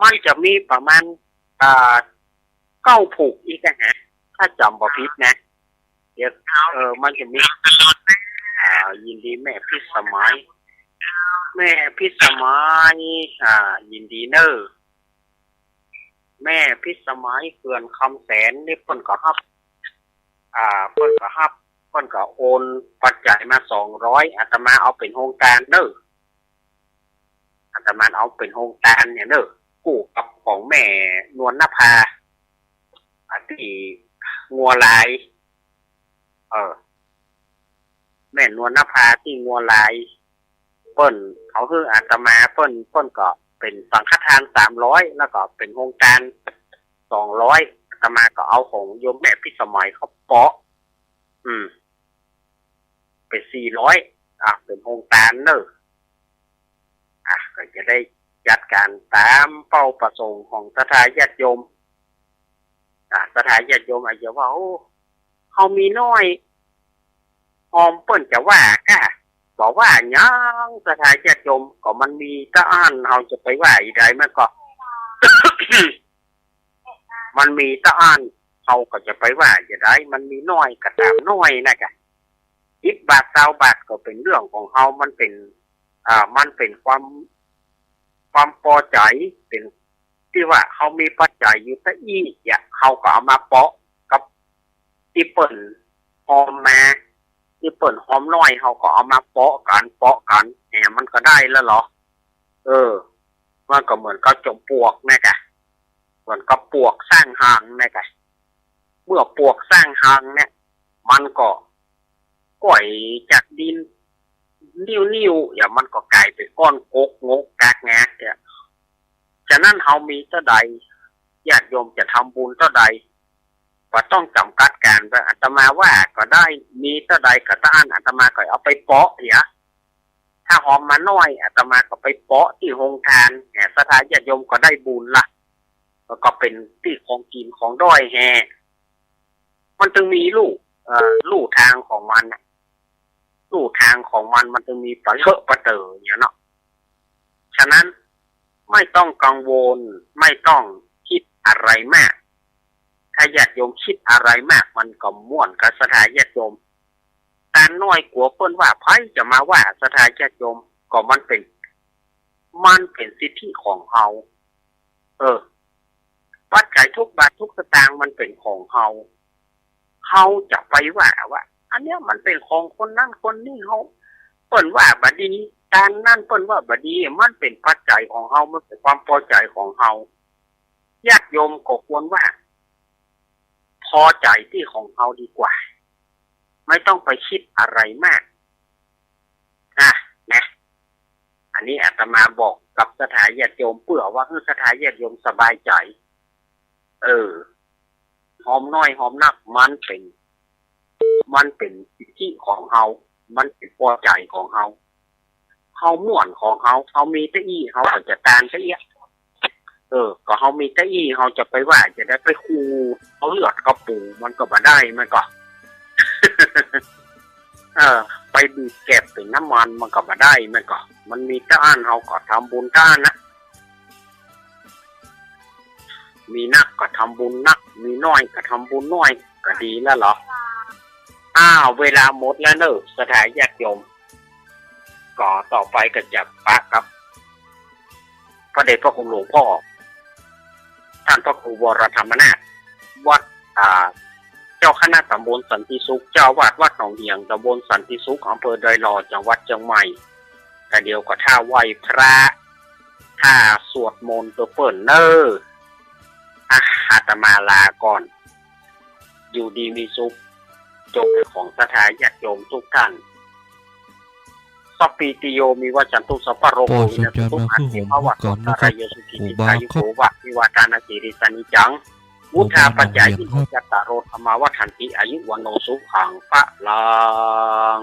มันจะมีประมาณ อ่า เก้าผูกอีกนะฮะ ถ้าจ๋ำบ่ผิดนะ เดี๋ยว เออ มันจะมี อ่า ยินดีแม่พิสมัย แม่พิสมัย อ่า ยินดีเนอะ แม่พิสมัยเขื่อนคำแสนนี่เปิ้นก็ฮับ อ่า เปิ้นก็ฮับ เปิ้นก็โอนปัจจัยมาสองร้อย อาตมาเอาเป๋นโฮงตานเน่อ อาตมาเอาเป๋นโฮงตานเนี่ยเน่อ กู้กับของแม่นวลนภา อ่ะ ตี้งัวลาย เออ แม่นวลนภาตี้งัวลาย เปิ้นเอาหื้ออาตมา เปิ้น เปิ้นก็เป๋นสังฆทานสามร้อย แล้วก็เป๋นโฮงตานสองร้อย อาตมาก็เอาของโยมแม่พิสมัยเข้าเปาะ อืม เป๋นสี่ร้อย อ่ะ เป๋นโฮงตานเน่อ อ่ะ ก็จะได้จัดก๋านต๋ามเป้าประสงค์ของศรัทธาญาติโยม อ่ะ ศรัทธาญาติโยมอาจจะว่า โอ้ เฮามีน้อย ฮอมเปิ้นจะว่าก้า บ่ว่าหยัง ศรัทธาญาติโยม ก็มันมีเต้าอั้น เฮาจะไปว่าอีใดมันก็ มันมีเต้าอั้น เฮาก็จะไปว่าจะใด มันมีน้อยก็ต๋ามน้อยนะก้า สิบบาท ซาวบาทก็เป๋นเรื่องของเฮา มันเป๋น อ่า มันเป๋นความ ความปอใจ๋ เป๋นตี้ว่าเฮามีปัจจัยอยู่ตะอี้อะ เฮาก็เอามาเปาะกับตี้เปิ้นฮอมมา ตี้เปิ้นฮอมน้อย เฮาก็เอามาเปาะกั๋น เปาะกั๋น แหม มันก็ได้แล้วเหรอ เออ มันก็เหมือนกับจอมปลวกนะก้า เหมือนกับปลวกสร้างฮางนะก้า เมื่อปลวกสร้างฮางเนี่ย มันก็ก้อยจากดิน นิ้วๆ อย่างมันก็ก๋ายเป๋นก้อนกกงกกักงากเนี่ย ฉะนั้นเฮามีเต้าใด ญาติโยมจะทำบุญเต้าใด บ่ต้องจ๋ำกัดกั๋นว่าอาตมาว่าก็ได้ มีเต้าใดก็เต้าอั้น อาตมาก็เอาไปเปาะเหีย ถ้าฮอมมาน้อย อาตมาก็ไปเปาะตี้โฮงตาน แหม ศรัทธาญาติโยมก็ได้บุญละ แล้วก็เป๋นตี้ของกิ๋นของด้อยแฮ มันจึงมีลู่ เอ่อ ลู่ตางของมันน่ะ ลู่ตางของมัน มันจึงมีปะเลอะปะเต๋ออย่างเนี้ยเนาะ ฉะนั้นไม่ต้องกังวล ไม่ต้องคิดอะไรมาก ถ้าญาติโยมคิดอะไรมาก มันก็ม่วนกับศรัทธาญาติโยม ตานน้อยกั๋วเปิ้นว่า ใผจะมาว่าศรัทธาญาติโยม ก็มันเป๋น มันเป๋นสิทธิของเฮา เออ ปัจจัยทุกบาททุกสตางค์มันเป๋นของเฮา เฮาจะไปว่าว่า อันเนี้ยมันเป๋นของคนนั้นคนนี้ เฮา เปิ้นว่าบ่ดี ตานนั้นเปิ้นว่าบ่ดี มันเป๋นปัจจัยของเฮา มันเป๋นความปอใจ๋ของเฮา ญาติโยมก็ควรว่า ปอใจ๋ตี้ของเฮาดีกว่า ไม่ต้องไปคิดอะไรมาก อ่ะ นะ อันนี้อาตมาบอกกับศรัทธาญาติโยม เปื้อว่าหื้อศรัทธาญาติโยมสบายใจ๋ เออ ฮอมน้อยฮอมนัก มันเป๋น มันเป๋นสิทธิของเฮา มันเป๋นปอใจ๋ของเฮา เฮาม่วนของเฮา เฮามีตะอี้ เฮาก็จะตานตะอี้ เออ ก็เฮามีตะอี้ เฮาจะไปว่าจะใด ไปคูเอาเลือดกระปูมันก็บ่ได้ มันก็ เออ ไปบีบแก็บเป๋นน้ำมันมันก็บ่ได้ มันก็ มันมีตะอั้น เฮาก็ทำบุญตะอั้นนะ มีนักก็ทำบุญนัก มีน้อยก็ทำบุญน้อย ก็ดีแล้วเหรอ อ้าว เวลาหมดแล้วเน่อ ศรัทธาญาติโยม ก็ต่อไปก็จะปะกับ พระเดชพระคุณหลวงพ่อ ท่านพระครูวรธรรมนาถ วัด อ่า เจ้าคณะตำบลสันติสุข เจ้าอาวาสวัดหนองเหียง ตำบลสันติสุข อำเภอดอยหล่อ จังหวัดเชียงใหม่ แต่เดี๋ยวก็ถ้าไหว้พระ ถ้าสวดมนต์เปิ้นเน่อ อ่ะ อาตมาลาก่อน อยู่ดีมีสุข จงเป็นของศรัทธาญาติโยมทุกท่าน สัพพีติโยวิวัชชันตุ สัพพะโรโควินัสสตุ มาคือผม อัตถิภะวัตวันตะรายโย สุขีทีฆายุโกภะ อภิวาทานาสีลิสสะนิจจัง วุฑฒาปะจายิโน จัตตาโร ธัมมาวัฑฒันติ อายุวัณโณ สุขัง พะลัง